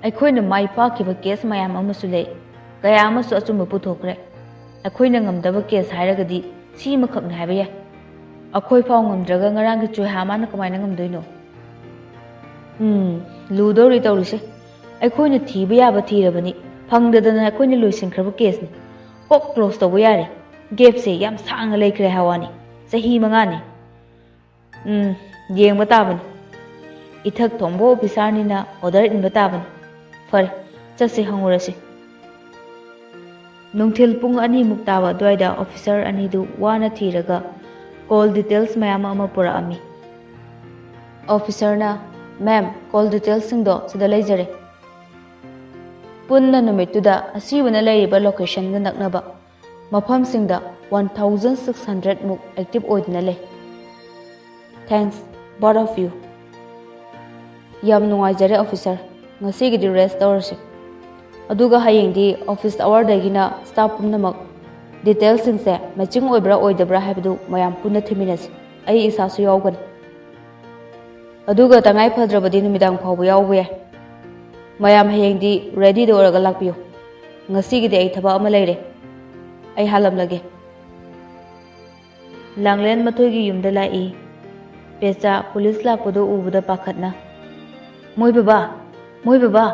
ꯑꯩꯈꯣꯏꯅ ꯃꯥꯏ ꯄꯥꯛꯈꯤꯕ case ꯃꯌꯥꯝ ꯑꯃꯁꯨ ꯂꯩ, ꯀꯌꯥ ꯑꯃꯁꯨ ꯑꯆꯨꯝꯕ ꯄꯨꯊꯣꯛꯈ꯭ꯔꯦ꯫ ꯑꯩꯈꯣꯏꯅ ꯉꯝꯗꯕ case ꯍꯥꯏꯔꯒꯗꯤ ꯁꯤꯃꯈꯛꯅꯤ ꯍꯥꯏꯕ ꯌꯥꯏ꯫ ꯑꯩꯈꯣꯏ ꯐꯥꯎ ꯉꯝꯗ꯭ꯔꯒ ꯉꯔꯥꯡꯒꯤ ꯆꯣꯏꯍꯥ ꯃꯥꯅ ꯀꯃꯥꯏꯅ ꯉꯝꯗꯣꯏꯅꯣ? ꯎꯝ, ꯂꯨꯗꯧꯔꯤ ꯇꯧꯔꯤꯁꯦ꯫ ꯑꯩꯈꯣꯏꯅ ꯊꯤꯕ ꯌꯥꯕ ꯊꯤꯔꯕꯅꯤ, ꯐꯪꯗꯗꯅ ꯑꯩꯈꯣꯏꯅ ꯂꯣꯏꯁꯤꯟꯈ꯭ꯔꯕ ꯀꯦꯁꯅꯤ꯫ ꯀꯣꯛ ꯀ꯭ꯂꯣꯁ ꯇꯧꯕ ꯌꯥꯔꯦ꯫ ꯒꯦꯞꯁꯦ ꯌꯥꯝ ꯁꯥꯡꯅ ꯂꯩꯈ꯭ꯔꯦ ꯍꯥꯏ ꯋꯥꯅꯤ, ꯆꯍꯤ ꯃꯉꯥꯅꯤ꯫ ꯎꯝ, ꯌꯦꯡꯕ ꯇꯥꯕꯅꯤ꯫ ꯏꯊꯛ ꯊꯣꯡꯕ ꯑꯣꯐꯤꯁꯥꯔꯅꯤꯅ ꯑꯣꯔꯗꯔ ꯏꯟꯕ ꯇꯥꯕꯅꯤ꯫ ꯐꯔꯦ, ꯆꯠꯁꯦ, ꯍꯪꯉꯨꯔꯁꯤ꯫ ꯅꯨꯡꯊꯤꯜ ꯄꯨꯡ ꯑꯅꯤꯃꯨꯛ ꯇꯥꯕ ꯑꯗꯨꯋꯥꯏꯗ ꯑꯣꯐꯤꯁꯥꯔ ꯑꯅꯤꯗꯨ ꯋꯥꯅ ꯊꯤꯔꯒ ꯀꯣꯜ ꯗꯤꯇꯦꯜꯁ ꯃꯌꯥꯝ ꯑꯃ ꯄꯨꯔꯛꯑꯝꯃꯤ꯫ ꯑꯣꯐꯤꯁꯥꯔꯅ, "ꯃꯦꯝ, ꯀꯣꯜ ꯗꯤꯇꯦꯜꯁꯁꯤꯡꯗꯣ ꯁꯤꯗ ꯂꯩꯖꯔꯦ꯫" ꯄꯨꯟꯅ ꯅꯨꯃꯤꯠꯇꯨꯗ ꯑꯁꯤꯕꯅ ꯂꯩꯔꯤꯕ ꯂꯣꯀꯦꯁꯟꯒ ꯅꯛꯅꯕ ꯃꯐꯝꯁꯤꯡꯗ ꯋꯥꯟ ꯊꯥꯎꯖꯟ ꯁꯤꯛꯁ ꯍꯟꯗ꯭ꯔꯦꯠ ꯃꯨꯛ ꯑꯦꯛꯇꯤꯚ ꯑꯣꯏꯗꯨꯅ ꯂꯩ꯫ Thanks, both of you꯫ ꯌꯥꯝ ꯅꯨꯡꯉꯥꯏꯖꯔꯦ ꯑꯣꯐꯤꯁꯥꯔ, ꯉꯁꯤꯒꯤꯗꯤ ꯔꯦꯁ ꯇꯧꯔꯁꯤ꯫ ꯑꯗꯨꯒ ꯍꯌꯦꯡꯗꯤ ꯑꯣꯐꯤꯁ ꯑꯋꯥꯔꯗꯒꯤꯅ ꯁ꯭ꯇꯥꯐ ꯄꯨꯝꯅꯃꯛ ꯗꯤꯇꯦꯜꯁꯁꯤꯡꯁꯦ ꯃꯦꯆꯤꯡ ꯑꯣꯏꯕ꯭ꯔꯥ ꯑꯣꯏꯗꯕ꯭ꯔꯥ ꯍꯥꯏꯕꯗꯨ ꯃꯌꯥꯝ ꯄꯨꯟꯅ ꯊꯤꯃꯤꯟꯅꯁꯤ꯫ ꯑꯩ ꯏꯁꯥꯁꯨ ꯌꯥꯎꯒꯅꯤ꯫ ꯑꯗꯨꯒ ꯇꯉꯥꯏ ꯐꯗ꯭ꯔꯕꯗꯤ ꯅꯨꯃꯤꯗꯥꯡ ꯐꯥꯎꯕ ꯌꯥꯎꯕ ꯌꯥꯏ꯫ ꯃꯌꯥꯝ ꯍꯌꯦꯡꯗꯤ ꯔꯦꯗꯤꯗ ꯑꯣꯏꯔꯒ ꯂꯥꯛꯄꯤꯌꯨ꯫ ꯉꯁꯤꯒꯤꯗꯤ ꯑꯩ ꯊꯕꯛ ꯑꯃ ꯂꯩꯔꯦ꯫ ꯑꯩ ꯍꯥꯜꯂꯝꯂꯒꯦ꯫ ꯂꯥꯡꯂꯦꯟ ꯃꯊꯣꯏꯒꯤ ꯌꯨꯝꯗ ꯂꯥꯛꯏ꯫ ꯄꯦꯆꯥ ꯄꯨꯂꯤꯁ ꯂꯥꯛꯄꯗꯨ ꯎꯕꯗ ꯄꯥꯈꯠꯅ, "ꯃꯣꯏ ꯕꯕꯥ! ꯃꯣꯏ ꯕꯕꯥ!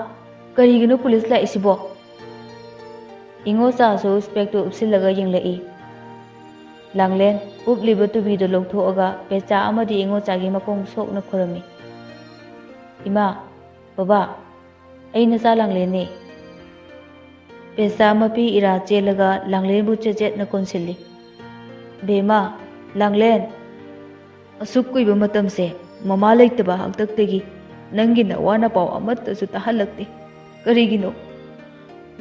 ꯀꯔꯤꯒꯤꯅꯣ ꯄꯨꯂꯤꯁ ꯂꯥꯛꯏꯁꯤꯕꯣ?" ꯏꯉꯣꯆꯥꯁꯨ ꯁ꯭ꯄꯦꯛꯇꯨ ꯎꯞꯁꯤꯜꯂꯒ ꯌꯦꯡꯂꯛꯏ꯫ ꯂꯥꯡꯂꯦꯟ ꯎꯞꯂꯤꯕ ꯇꯨꯕꯤꯗꯨ ꯂꯧꯊꯣꯛꯑꯒ ꯄꯦꯆꯥ ꯑꯃꯗꯤ ꯏꯉꯣꯆꯥꯒꯤ ꯃꯈꯣꯡ ꯁꯣꯛꯅ ꯈꯨꯔꯝꯃꯤ꯫ "ꯏꯃꯥ, ꯕꯕꯥ, ꯑꯩ ꯅꯆꯥ ꯂꯥꯡꯂꯦꯟꯅꯦ꯫" ꯄꯦꯆꯥ ꯃꯄꯤ ꯏꯔꯥ ꯆꯦꯜꯂꯒ ꯂꯥꯡꯂꯦꯟꯕꯨ ꯆꯦꯠ ꯆꯦꯠꯅ ꯀꯣꯟꯁꯤꯜꯂꯤ꯫ "ꯕꯦꯝꯃ, ꯂꯥꯡꯂꯦꯟ, ꯑꯁꯨꯛ ꯀꯨꯏꯕ ꯃꯇꯝꯁꯦ ꯃꯃꯥ ꯂꯩꯇꯕ ꯍꯥꯛꯇꯛꯇꯒꯤ ꯅꯪꯒꯤ ꯅꯋꯥ ꯅꯄꯥꯎ ꯑꯃꯠꯇꯁꯨ ꯇꯥꯍꯜꯂꯛꯇꯦ꯫ ꯀꯔꯤꯒꯤꯅꯣ?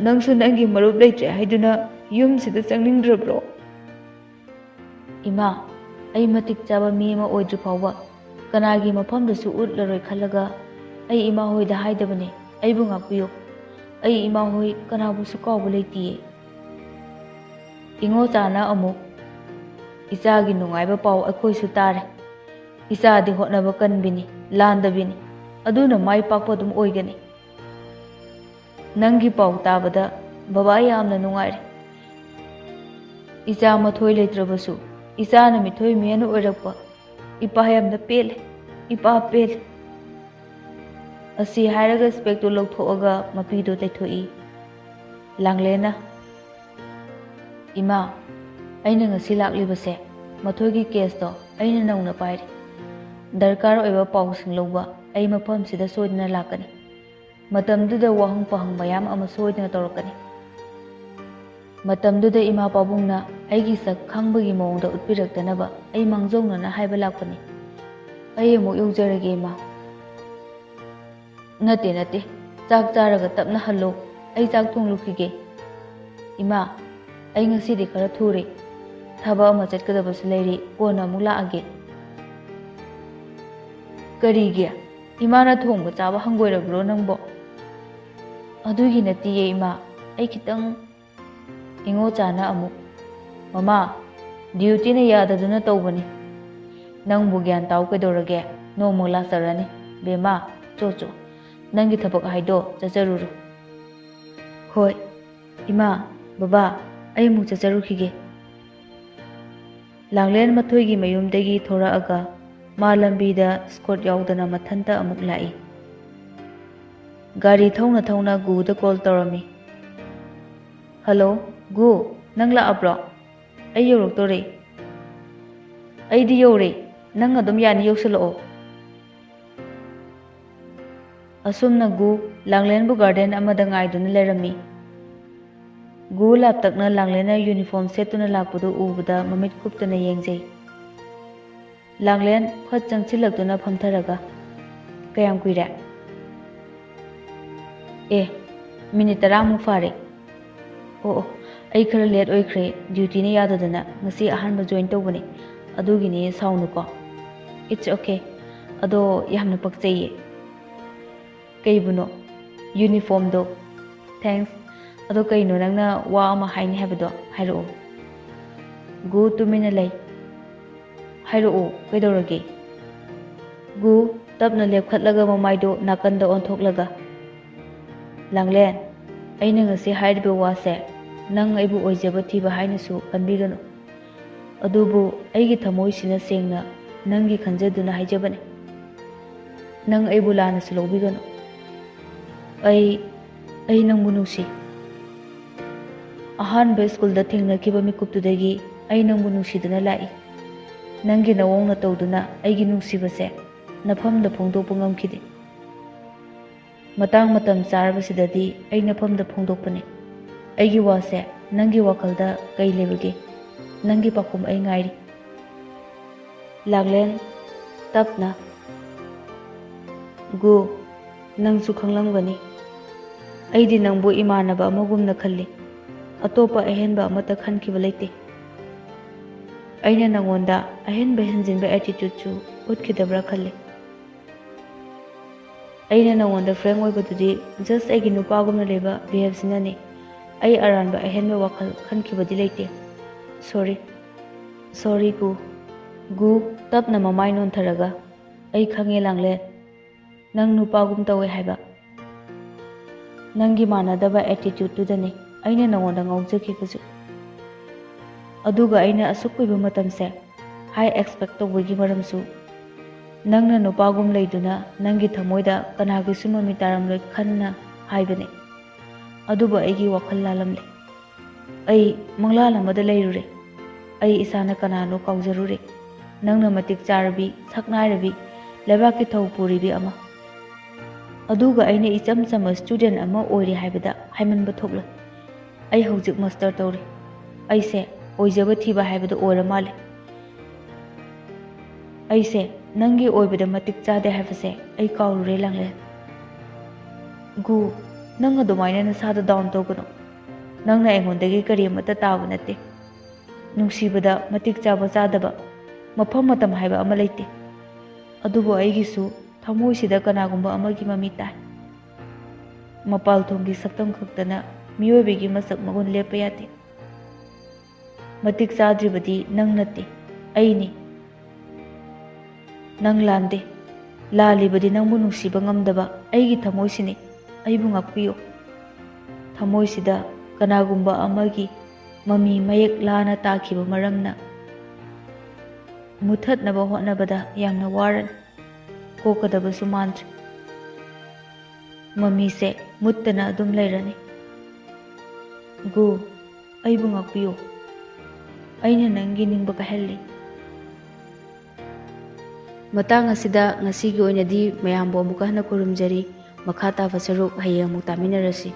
ꯅꯪꯁꯨ ꯅꯪꯒꯤ ꯃꯔꯨꯞ ꯂꯩꯇ꯭ꯔꯦ ꯍꯥꯏꯗꯨꯅ ꯌꯨꯝꯁꯤꯗ ꯆꯪꯅꯤꯡꯗ꯭ꯔꯕ꯭ꯔꯣ?" "ꯏꯃꯥ, ꯑꯩ ꯃꯇꯤꯛ ꯆꯥꯕ ꯃꯤ ꯑꯃ ꯑꯣꯏꯗ꯭ꯔꯤ ꯐꯥꯎꯕ ꯀꯅꯥꯒꯤ ꯃꯐꯝꯗꯁꯨ ꯎꯠꯂꯔꯣꯏ ꯈꯜꯂꯒ ꯑꯩ ꯏꯃꯥ ꯍꯣꯏꯗ ꯍꯥꯏꯗꯕꯅꯦ꯫ ꯑꯩꯕꯨ ꯉꯥꯛꯄꯤꯌꯨ꯫ ꯑꯩ ꯏꯃꯥ ꯍꯣꯏ ꯀꯅꯥꯕꯨꯁꯨ ꯀꯥꯎꯕ ꯂꯩꯇꯤꯌꯦ꯫" ꯏꯉꯣꯆꯥꯅ ꯑꯃꯨꯛ, "ꯏꯆꯥꯒꯤ ꯅꯨꯡꯉꯥꯏꯕ ꯄꯥꯎ ꯑꯩꯈꯣꯏꯁꯨ ꯇꯥꯔꯦ꯫ ꯏꯆꯥꯗꯤ ꯍꯣꯠꯅꯕ ꯀꯟꯕꯤꯅꯤ, ꯂꯥꯟꯗꯕꯤꯅꯤ꯫ ꯑꯗꯨꯅ ꯃꯥꯏ ꯄꯥꯛꯄ ꯑꯗꯨꯝ ꯑꯣꯏꯒꯅꯤ꯫ ꯅꯪꯒꯤ ꯄꯥꯎ ꯇꯥꯕꯗ ꯕꯕꯥ ꯌꯥꯝꯅ ꯅꯨꯡꯉꯥꯏꯔꯦ꯫ ꯏꯆꯥ ꯃꯊꯣꯏ ꯂꯩꯇ꯭ꯔꯕꯁꯨ ꯏꯆꯥꯅ ꯃꯤꯊꯣꯏ ꯃꯤꯍꯦꯟ ꯑꯣꯏꯔꯛꯄ꯫ ꯏꯄꯥ ꯌꯥꯝꯅ ꯄꯦꯜꯂꯦ꯫ ꯏꯄꯥ ꯄꯦꯜꯂꯦ꯫ ꯑꯁꯤ ꯍꯥꯏꯔꯒ ꯏꯁꯄꯦꯛꯇꯨ ꯂꯧꯊꯣꯛꯑꯒ ꯃꯄꯤꯗꯨ ꯇꯩꯊꯣꯛꯏ꯫ ꯂꯥꯡꯂꯦꯟꯅ, "ꯏꯃꯥ, ꯑꯩꯅ ꯉꯁꯤ ꯂꯥꯛꯂꯤꯕꯁꯦ ꯃꯊꯣꯏꯒꯤ ꯀꯦꯁꯇꯣ ꯑꯩꯅ ꯅꯧꯅ ꯄꯥꯏꯔꯤ꯫ ꯗꯔꯀꯥꯔ ꯑꯣꯏꯕ ꯄꯥꯎꯁꯤꯡ ꯂꯧꯕ ꯑꯩ ꯃꯐꯝꯁꯤꯗ ꯁꯣꯏꯗꯅ ꯂꯥꯛꯀꯅꯤ꯫ ꯃꯇꯝꯗꯨꯗ ꯋꯥꯍꯪ ꯄꯥꯍꯪ ꯃꯌꯥꯝ ꯑꯃ ꯁꯣꯏꯗꯅ ꯇꯧꯔꯛꯀꯅꯤ꯫ ꯃꯇꯝꯗꯨꯗ ꯏꯃꯥ ꯄꯥꯕꯨꯡꯅ ꯑꯩꯒꯤ ꯁꯛ ꯈꯪꯕꯒꯤ ꯃꯑꯣꯡꯗ ꯎꯠꯄꯤꯔꯛꯇꯅꯕ ꯑꯩ ꯃꯥꯡꯖꯧꯅꯅ ꯍꯥꯏꯕ ꯂꯥꯛꯄꯅꯤ꯫ ꯑꯩ ꯑꯃꯨꯛ ꯌꯧꯖꯔꯒꯦ, ꯏꯃꯥ꯫" "ꯅꯠꯇꯦ, ꯅꯠꯇꯦ꯫ ꯆꯥꯛ ꯆꯥꯔꯒ ꯇꯞꯅ ꯍꯜꯂꯣ꯫ ꯑꯩ ꯆꯥꯛ ꯊꯣꯡꯂꯨꯈꯤꯒꯦ꯫" "ꯏꯃꯥ, ꯑꯩ ꯉꯁꯤꯗꯤ ꯈꯔ ꯊꯨꯔꯦ꯫ ꯊꯕꯛ ꯑꯃ ꯆꯠꯀꯗꯕꯁꯨ ꯂꯩꯔꯤ꯫ ꯀꯣꯟꯅ ꯑꯃꯨꯛ ꯂꯥꯛꯑꯒꯦ꯫" "ꯀꯔꯤꯒꯤ? ꯏꯃꯥꯅ ꯊꯣꯡꯕ ꯆꯥꯕ ꯍꯪꯒꯣꯏꯔꯕ꯭ꯔꯣ ꯅꯪꯕꯣ?" "ꯑꯗꯨꯒꯤ ꯅꯠꯇꯤꯌꯦ, ꯏꯃꯥ꯫ ꯑꯩ ꯈꯤꯇꯪ" ꯏꯉꯣꯆꯥꯅ ꯑꯃꯨꯛ, "ꯃꯃꯥ, ꯗ꯭ꯌꯨꯇꯤꯅ ꯌꯥꯗꯗꯨꯅ ꯇꯧꯕꯅꯤ꯫ ꯅꯪꯕꯨ ꯒ꯭ꯌꯥꯟ ꯇꯥꯎ ꯀꯩꯗꯧꯔꯒꯦ? ꯅꯣꯡꯃ ꯂꯥꯛꯆꯔꯅꯤ꯫ ꯕꯦꯝꯃ, ꯆꯣ ꯆꯣ, ꯅꯪꯒꯤ ꯊꯕꯛ ꯍꯥꯏꯗꯣ ꯆꯠꯆꯔꯨꯔꯣ꯫" "ꯍꯣꯏ, ꯏꯃꯥ, ꯕꯕꯥ, ꯑꯩ ꯑꯃꯨꯛ ꯆꯠꯆꯔꯨꯈꯤꯒꯦ꯫" ꯂꯥꯡꯂꯦꯟ ꯃꯊꯣꯏꯒꯤ ꯃꯌꯨꯝꯗꯒꯤ ꯊꯣꯔꯛꯑꯒ ꯃꯥ ꯂꯝꯕꯤꯗ ꯁ꯭ꯀꯣꯠ ꯌꯥꯎꯗꯅ ꯃꯊꯟꯇ ꯑꯃꯨꯛ ꯂꯥꯛꯏ꯫ ꯒꯥꯔꯤ ꯊꯧꯅ ꯊꯧꯅ ꯒꯨꯗ ꯀꯣꯜ ꯇꯧꯔꯝꯃꯤ꯫ "ꯍꯜꯂꯣ, ꯒꯨ, ꯅꯪ ꯂꯥꯛꯑꯕ꯭ꯔꯣ? ꯑꯩ ꯌꯧꯔꯛꯇꯣꯔꯦ꯫" "ꯑꯩꯗꯤ ꯌꯧꯔꯦ꯫ ꯅꯪ ꯑꯗꯨꯝ ꯌꯥꯅꯤ ꯌꯧꯁꯜꯂꯛꯑꯣ꯫" ꯑꯁꯨꯝꯅ ꯒꯨ ꯂꯥꯡꯂꯦꯟꯕꯨ ꯒꯥꯔꯗꯦꯟ ꯑꯃꯗ ꯉꯥꯏꯗꯨꯅ ꯂꯩꯔꯝꯃꯤ꯫ ꯒꯨ ꯂꯥꯞꯇꯛꯅ ꯂꯥꯡꯂꯦꯟꯅ ꯌꯨꯅꯤꯐꯣꯔꯝ ꯁꯦꯠꯇꯨꯅ ꯂꯥꯛꯄꯗꯨ ꯎꯕꯗ ꯃꯃꯤꯠ ꯀꯨꯞꯇꯅ ꯌꯦꯡꯖꯩ꯫ ꯂꯥꯡꯂꯦꯟ ꯐꯠ ꯆꯪꯁꯤꯜꯂꯛꯇꯨꯅ ꯐꯝꯊꯔꯒ, "ꯀꯌꯥꯝ ꯀꯨꯏꯔꯦ?" "ꯑꯦ, ꯃꯤꯅꯤꯠ ꯇꯔꯥꯃꯨꯛ ꯐꯥꯔꯦ꯫" "ꯑꯣ, ꯑꯣ, ꯑꯩ ꯈꯔ ꯂꯦꯠ ꯑꯣꯏꯈ꯭ꯔꯦ, ꯗ꯭ꯌꯨꯇꯤꯅ ꯌꯥꯗꯗꯅ꯫ ꯉꯁꯤ ꯑꯍꯥꯟꯕ ꯖꯣꯏꯟ ꯇꯧꯕꯅꯦ, ꯑꯗꯨꯒꯤꯅꯦ, ꯁꯥꯎꯅꯨꯀꯣ꯫" "It's okay, ꯑꯗꯣ ꯌꯥꯝꯅ ꯄꯛꯆꯩꯌꯦ꯫" "ꯀꯩꯕꯨꯅꯣ?" "ꯌꯨꯅꯤꯐꯣꯔꯝꯗꯣ꯫" "Thanks꯫ ꯑꯗꯣ ꯀꯩꯅꯣ ꯅꯪꯅ ꯋꯥ ꯑꯃ ꯍꯥꯏꯅꯤ ꯍꯥꯏꯕꯗꯣ? ꯍꯥꯏꯔꯛꯑꯣ꯫" ꯒꯨ ꯇꯨꯃꯤꯟꯅ ꯂꯩ꯫ "ꯍꯥꯏꯔꯛꯑꯣ, ꯀꯩꯗꯧꯔꯒꯦ?" ꯒꯨ ꯇꯞꯅ ꯂꯦꯞꯈꯠꯂꯒ ꯃꯃꯥꯏꯗꯣ ꯅꯥꯀꯟꯗ ꯑꯣꯟꯊꯣꯛꯂꯒ, "ꯂꯥꯡꯂꯦꯟ, ꯑꯩꯅ ꯉꯁꯤ ꯍꯥꯏꯔꯤꯕ ꯋꯥꯁꯦ ꯅꯪ ꯑꯩꯕꯨ ꯑꯣꯏꯖꯕ ꯊꯤꯕ ꯍꯥꯏꯅꯁꯨ ꯈꯟꯕꯤꯒꯅꯨ꯫ ꯑꯗꯨꯕꯨ ꯑꯩꯒꯤ ꯊꯃꯣꯏꯁꯤꯅ ꯁꯦꯡꯅ ꯅꯪꯒꯤ ꯈꯟꯖꯗꯨꯅ ꯍꯥꯏꯖꯕꯅꯤ꯫ ꯅꯪ ꯑꯩꯕꯨ ꯂꯥꯟꯅꯁꯨ ꯂꯧꯕꯤꯒꯅꯨ꯫ ꯑꯩ, ꯑꯩ ꯅꯪꯕꯨ ꯅꯨꯡꯁꯤ꯫ ꯑꯍꯥꯟꯕ ꯁ꯭ꯀꯨꯜꯗ ꯊꯦꯡꯅꯈꯤꯕ ꯃꯤꯀꯨꯞꯇꯨꯗꯒꯤ ꯑꯩ ꯅꯪꯕꯨ ꯅꯨꯡꯁꯤꯗꯨꯅ ꯂꯥꯛꯏ꯫ ꯅꯪꯒꯤ ꯅꯋꯣꯡ ꯅꯇꯧꯗꯨꯅ ꯑꯩꯒꯤ ꯅꯨꯡꯁꯤꯕꯁꯦ ꯅꯐꯝꯗ ꯐꯣꯡꯗꯣꯛꯄ ꯉꯝꯈꯤꯗꯦ꯫ ꯃꯇꯥꯡ ꯃꯇꯝ ꯆꯥꯔꯕꯁꯤꯗꯗꯤ ꯑꯩ ꯅꯐꯝꯗ ꯐꯣꯡꯗꯣꯛꯄꯅꯤ꯫ ꯑꯩꯒꯤ ꯋꯥꯁꯦ ꯅꯪꯒꯤ ꯋꯥꯈꯜꯗ ꯀꯩ ꯂꯩꯕꯒꯦ? ꯅꯪꯒꯤ ꯄꯥꯎꯈꯨꯝ ꯑꯩ ꯉꯥꯏꯔꯤ꯫ ꯂꯥꯡꯂꯦꯟ, ꯇꯞꯅ꯫ ꯒꯨ, ꯅꯪꯁꯨ ꯈꯪꯂꯝꯒꯅꯤ꯫ ꯑꯩꯗꯤ ꯅꯪꯕꯨ ꯏꯃꯥꯟꯅꯕ ꯑꯃꯒꯨꯝꯅ ꯈꯜꯂꯤ꯫ ꯑꯇꯣꯞꯄ ꯑꯍꯦꯟꯕ ꯑꯃꯠꯇ ꯈꯟꯈꯤꯕ ꯂꯩꯇꯦ꯫ ꯑꯩꯅ ꯅꯪꯉꯣꯟꯗ ꯑꯍꯦꯟꯕ ꯍꯦꯟꯖꯤꯟꯕ attitudeꯁꯨ ꯎꯠꯈꯤꯗꯕ꯭ꯔꯥ ꯈꯜꯂꯤ꯫ ꯑꯩꯅ ꯅꯉꯣꯟꯗ frank ꯑꯣꯏꯕꯗꯨꯗꯤ just ꯑꯩꯒꯤ ꯅꯨꯄꯥꯒꯨꯝꯅ ꯂꯩꯕ behaveꯁꯤꯅꯅꯤ꯫ ꯑꯩ ꯑꯔꯥꯟꯕ ꯑꯍꯦꯟꯕ ꯋꯥꯈꯜ ꯈꯟꯈꯤꯕꯗꯤ ꯂꯩꯇꯦ꯫ Sorry꯫ Sorry ꯒꯨ꯫ ꯒꯨ, ꯇꯞꯅ ꯃꯃꯥꯏ ꯅꯣꯟꯊꯔꯒ, ꯑꯩ ꯈꯪꯉꯦ ꯂꯥꯡꯂꯦꯟ, ꯅꯪ ꯅꯨꯄꯥꯒꯨꯝ ꯇꯧꯋꯦ ꯍꯥꯏꯕ꯫ ꯅꯪꯒꯤ ꯃꯥꯟꯅꯗꯕ attitudeꯇꯨꯗꯅꯤ ꯑꯩꯅ ꯅꯉꯣꯟꯗ ꯉꯥꯎꯖꯈꯤꯕꯁꯨ꯫ ꯑꯗꯨꯒ ꯑꯩꯅ ꯑꯁꯨꯛ ꯀꯨꯏꯕ ꯃꯇꯝꯁꯦ high expect ꯇꯧꯕꯒꯤ ꯃꯔꯝꯁꯨ, ꯅꯪꯅ ꯅꯨꯄꯥꯒꯨꯝ ꯂꯩꯗꯨꯅ ꯅꯪꯒꯤ ꯊꯃꯣꯏꯗ ꯀꯅꯥꯒꯤꯁꯨ ꯃꯃꯤ ꯇꯥꯔꯝꯂꯣꯏ ꯈꯟꯅ ꯍꯥꯏꯕꯅꯤ꯫ ꯑꯗꯨꯕꯨ ꯑꯩꯒꯤ ꯋꯥꯈꯜ ꯂꯥꯜꯂꯝꯂꯦ꯫ ꯑꯩ ꯃꯪꯂꯥꯟ ꯑꯃꯗ ꯂꯩꯔꯨꯔꯦ꯫ ꯑꯩ ꯏꯁꯥꯅ ꯀꯅꯥꯅꯣ ꯀꯥꯎꯖꯔꯨꯔꯦ꯫ ꯅꯪꯅ ꯃꯇꯤꯛ ꯆꯥꯔꯕꯤ, ꯁꯛ ꯅꯥꯏꯔꯕꯤ, ꯂꯩꯕꯥꯛꯀꯤ ꯊꯧ ꯄꯨꯔꯤꯕꯤ ꯑꯃ꯫ ꯑꯗꯨꯒ ꯑꯩꯅ ꯏꯆꯝ ꯆꯝꯕ student ꯑꯃ ꯑꯣꯏꯔꯤ ꯍꯥꯏꯕꯗ ꯍꯥꯏꯃꯟꯕ ꯊꯣꯛꯂꯣꯏ꯫ ꯑꯩ ꯍꯧꯖꯤꯛ master ꯇꯧꯔꯤ꯫ ꯑꯩꯁꯦ ꯑꯣꯏꯖꯕ ꯊꯤꯕ ꯍꯥꯏꯕꯗꯨ ꯑꯣꯏꯔ ꯃꯥꯜꯂꯦ꯫ ꯑꯩꯁꯦ ꯅꯪꯒꯤ ꯑꯣꯏꯕꯗ ꯃꯇꯤꯛ ꯆꯥꯗꯦ ꯍꯥꯏꯕꯁꯦ ꯑꯩ ꯀꯥꯎꯔꯨꯔꯦ ꯂꯥꯡꯂꯦꯟ꯫ ꯒꯨ, ꯅꯪ ꯑꯗꯨꯃꯥꯏꯅ ꯅꯁꯥꯗ down ꯇꯧꯒꯅꯨ꯫ ꯅꯪꯅ ꯑꯩꯉꯣꯟꯗꯒꯤ ꯀꯔꯤ ꯑꯃꯠꯇ ꯇꯥꯕ ꯅꯠꯇꯦ꯫ ꯅꯨꯡꯁꯤꯕꯗ ꯃꯇꯤꯛ ꯆꯥꯕ ꯆꯥꯗꯕ, ꯃꯐꯝ ꯃꯇꯝ ꯍꯥꯏꯕ ꯑꯃ ꯂꯩꯇꯦ꯫ ꯑꯗꯨꯕꯨ ꯑꯩꯒꯤꯁꯨ ꯊꯃꯣꯏꯁꯤꯗ ꯀꯅꯥꯒꯨꯝꯕ ꯑꯃꯒꯤ ꯃꯃꯤ ꯇꯥꯏ꯫ ꯃꯄꯥꯜ ꯊꯣꯡꯒꯤ ꯁꯛꯇꯝ ꯈꯛꯇꯅ ꯃꯤꯑꯣꯏꯕꯒꯤ ꯃꯁꯛ ꯃꯒꯨꯟ ꯂꯦꯞꯄ ꯌꯥꯗꯦ꯫ ꯃꯇꯤꯛ ꯆꯥꯗ꯭ꯔꯤꯕꯗꯤ ꯅꯪ ꯅꯠꯇꯦ, ꯑꯩꯅꯤ꯫ ꯅꯪ ꯂꯥꯟꯗꯦ꯫ ꯂꯥꯜꯂꯤꯕꯗꯤ ꯅꯪꯕꯨ ꯅꯨꯡꯁꯤꯕ ꯉꯝꯗꯕ ꯑꯩꯒꯤ ꯊꯃꯣꯏꯁꯤꯅꯤ꯫ ꯑꯩꯕꯨ ꯉꯥꯛꯄꯤꯌꯨ꯫ ꯊꯃꯣꯏꯁꯤꯗ ꯀꯅꯥꯒꯨꯝꯕ ꯑꯃꯒꯤ ꯃꯃꯤ ꯃꯌꯦꯛ ꯂꯥꯅ ꯇꯥꯈꯤꯕ ꯃꯔꯝꯅ ꯃꯨꯊꯠꯅꯕ ꯍꯣꯠꯅꯕꯗ ꯌꯥꯝꯅ ꯋꯥꯔꯅꯤ꯫ ꯀꯣꯛꯀꯗꯕꯁꯨ ꯃꯥꯟꯗ꯭ꯔꯦ꯫ ꯃꯃꯤꯁꯦ ꯃꯨꯠꯇꯅ ꯑꯗꯨꯝ ꯂꯩꯔꯅꯤ꯫ ꯒꯨ, ꯑꯩꯕꯨ ꯉꯥꯛꯄꯤꯌꯨ꯫ ꯑꯩꯅ ꯅꯪꯒꯤ ꯅꯤꯡꯕ ꯀꯥꯏꯍꯜꯂꯤ꯫ ꯃꯇꯥꯡ ꯑꯁꯤꯗ ꯉꯁꯤꯒꯤ ꯑꯣꯏꯅꯗꯤ ꯃꯌꯥꯝꯕꯨ ꯑꯃꯨꯛꯀ ꯍꯟꯅ ꯈꯨꯔꯨꯝꯖꯔꯤ꯫ ꯃꯈꯥ ꯇꯥꯕ ꯁꯔꯨꯛ ꯍꯌꯦꯡ ꯑꯃꯨꯛ ꯇꯥꯃꯤꯟꯅꯔꯁꯤ꯫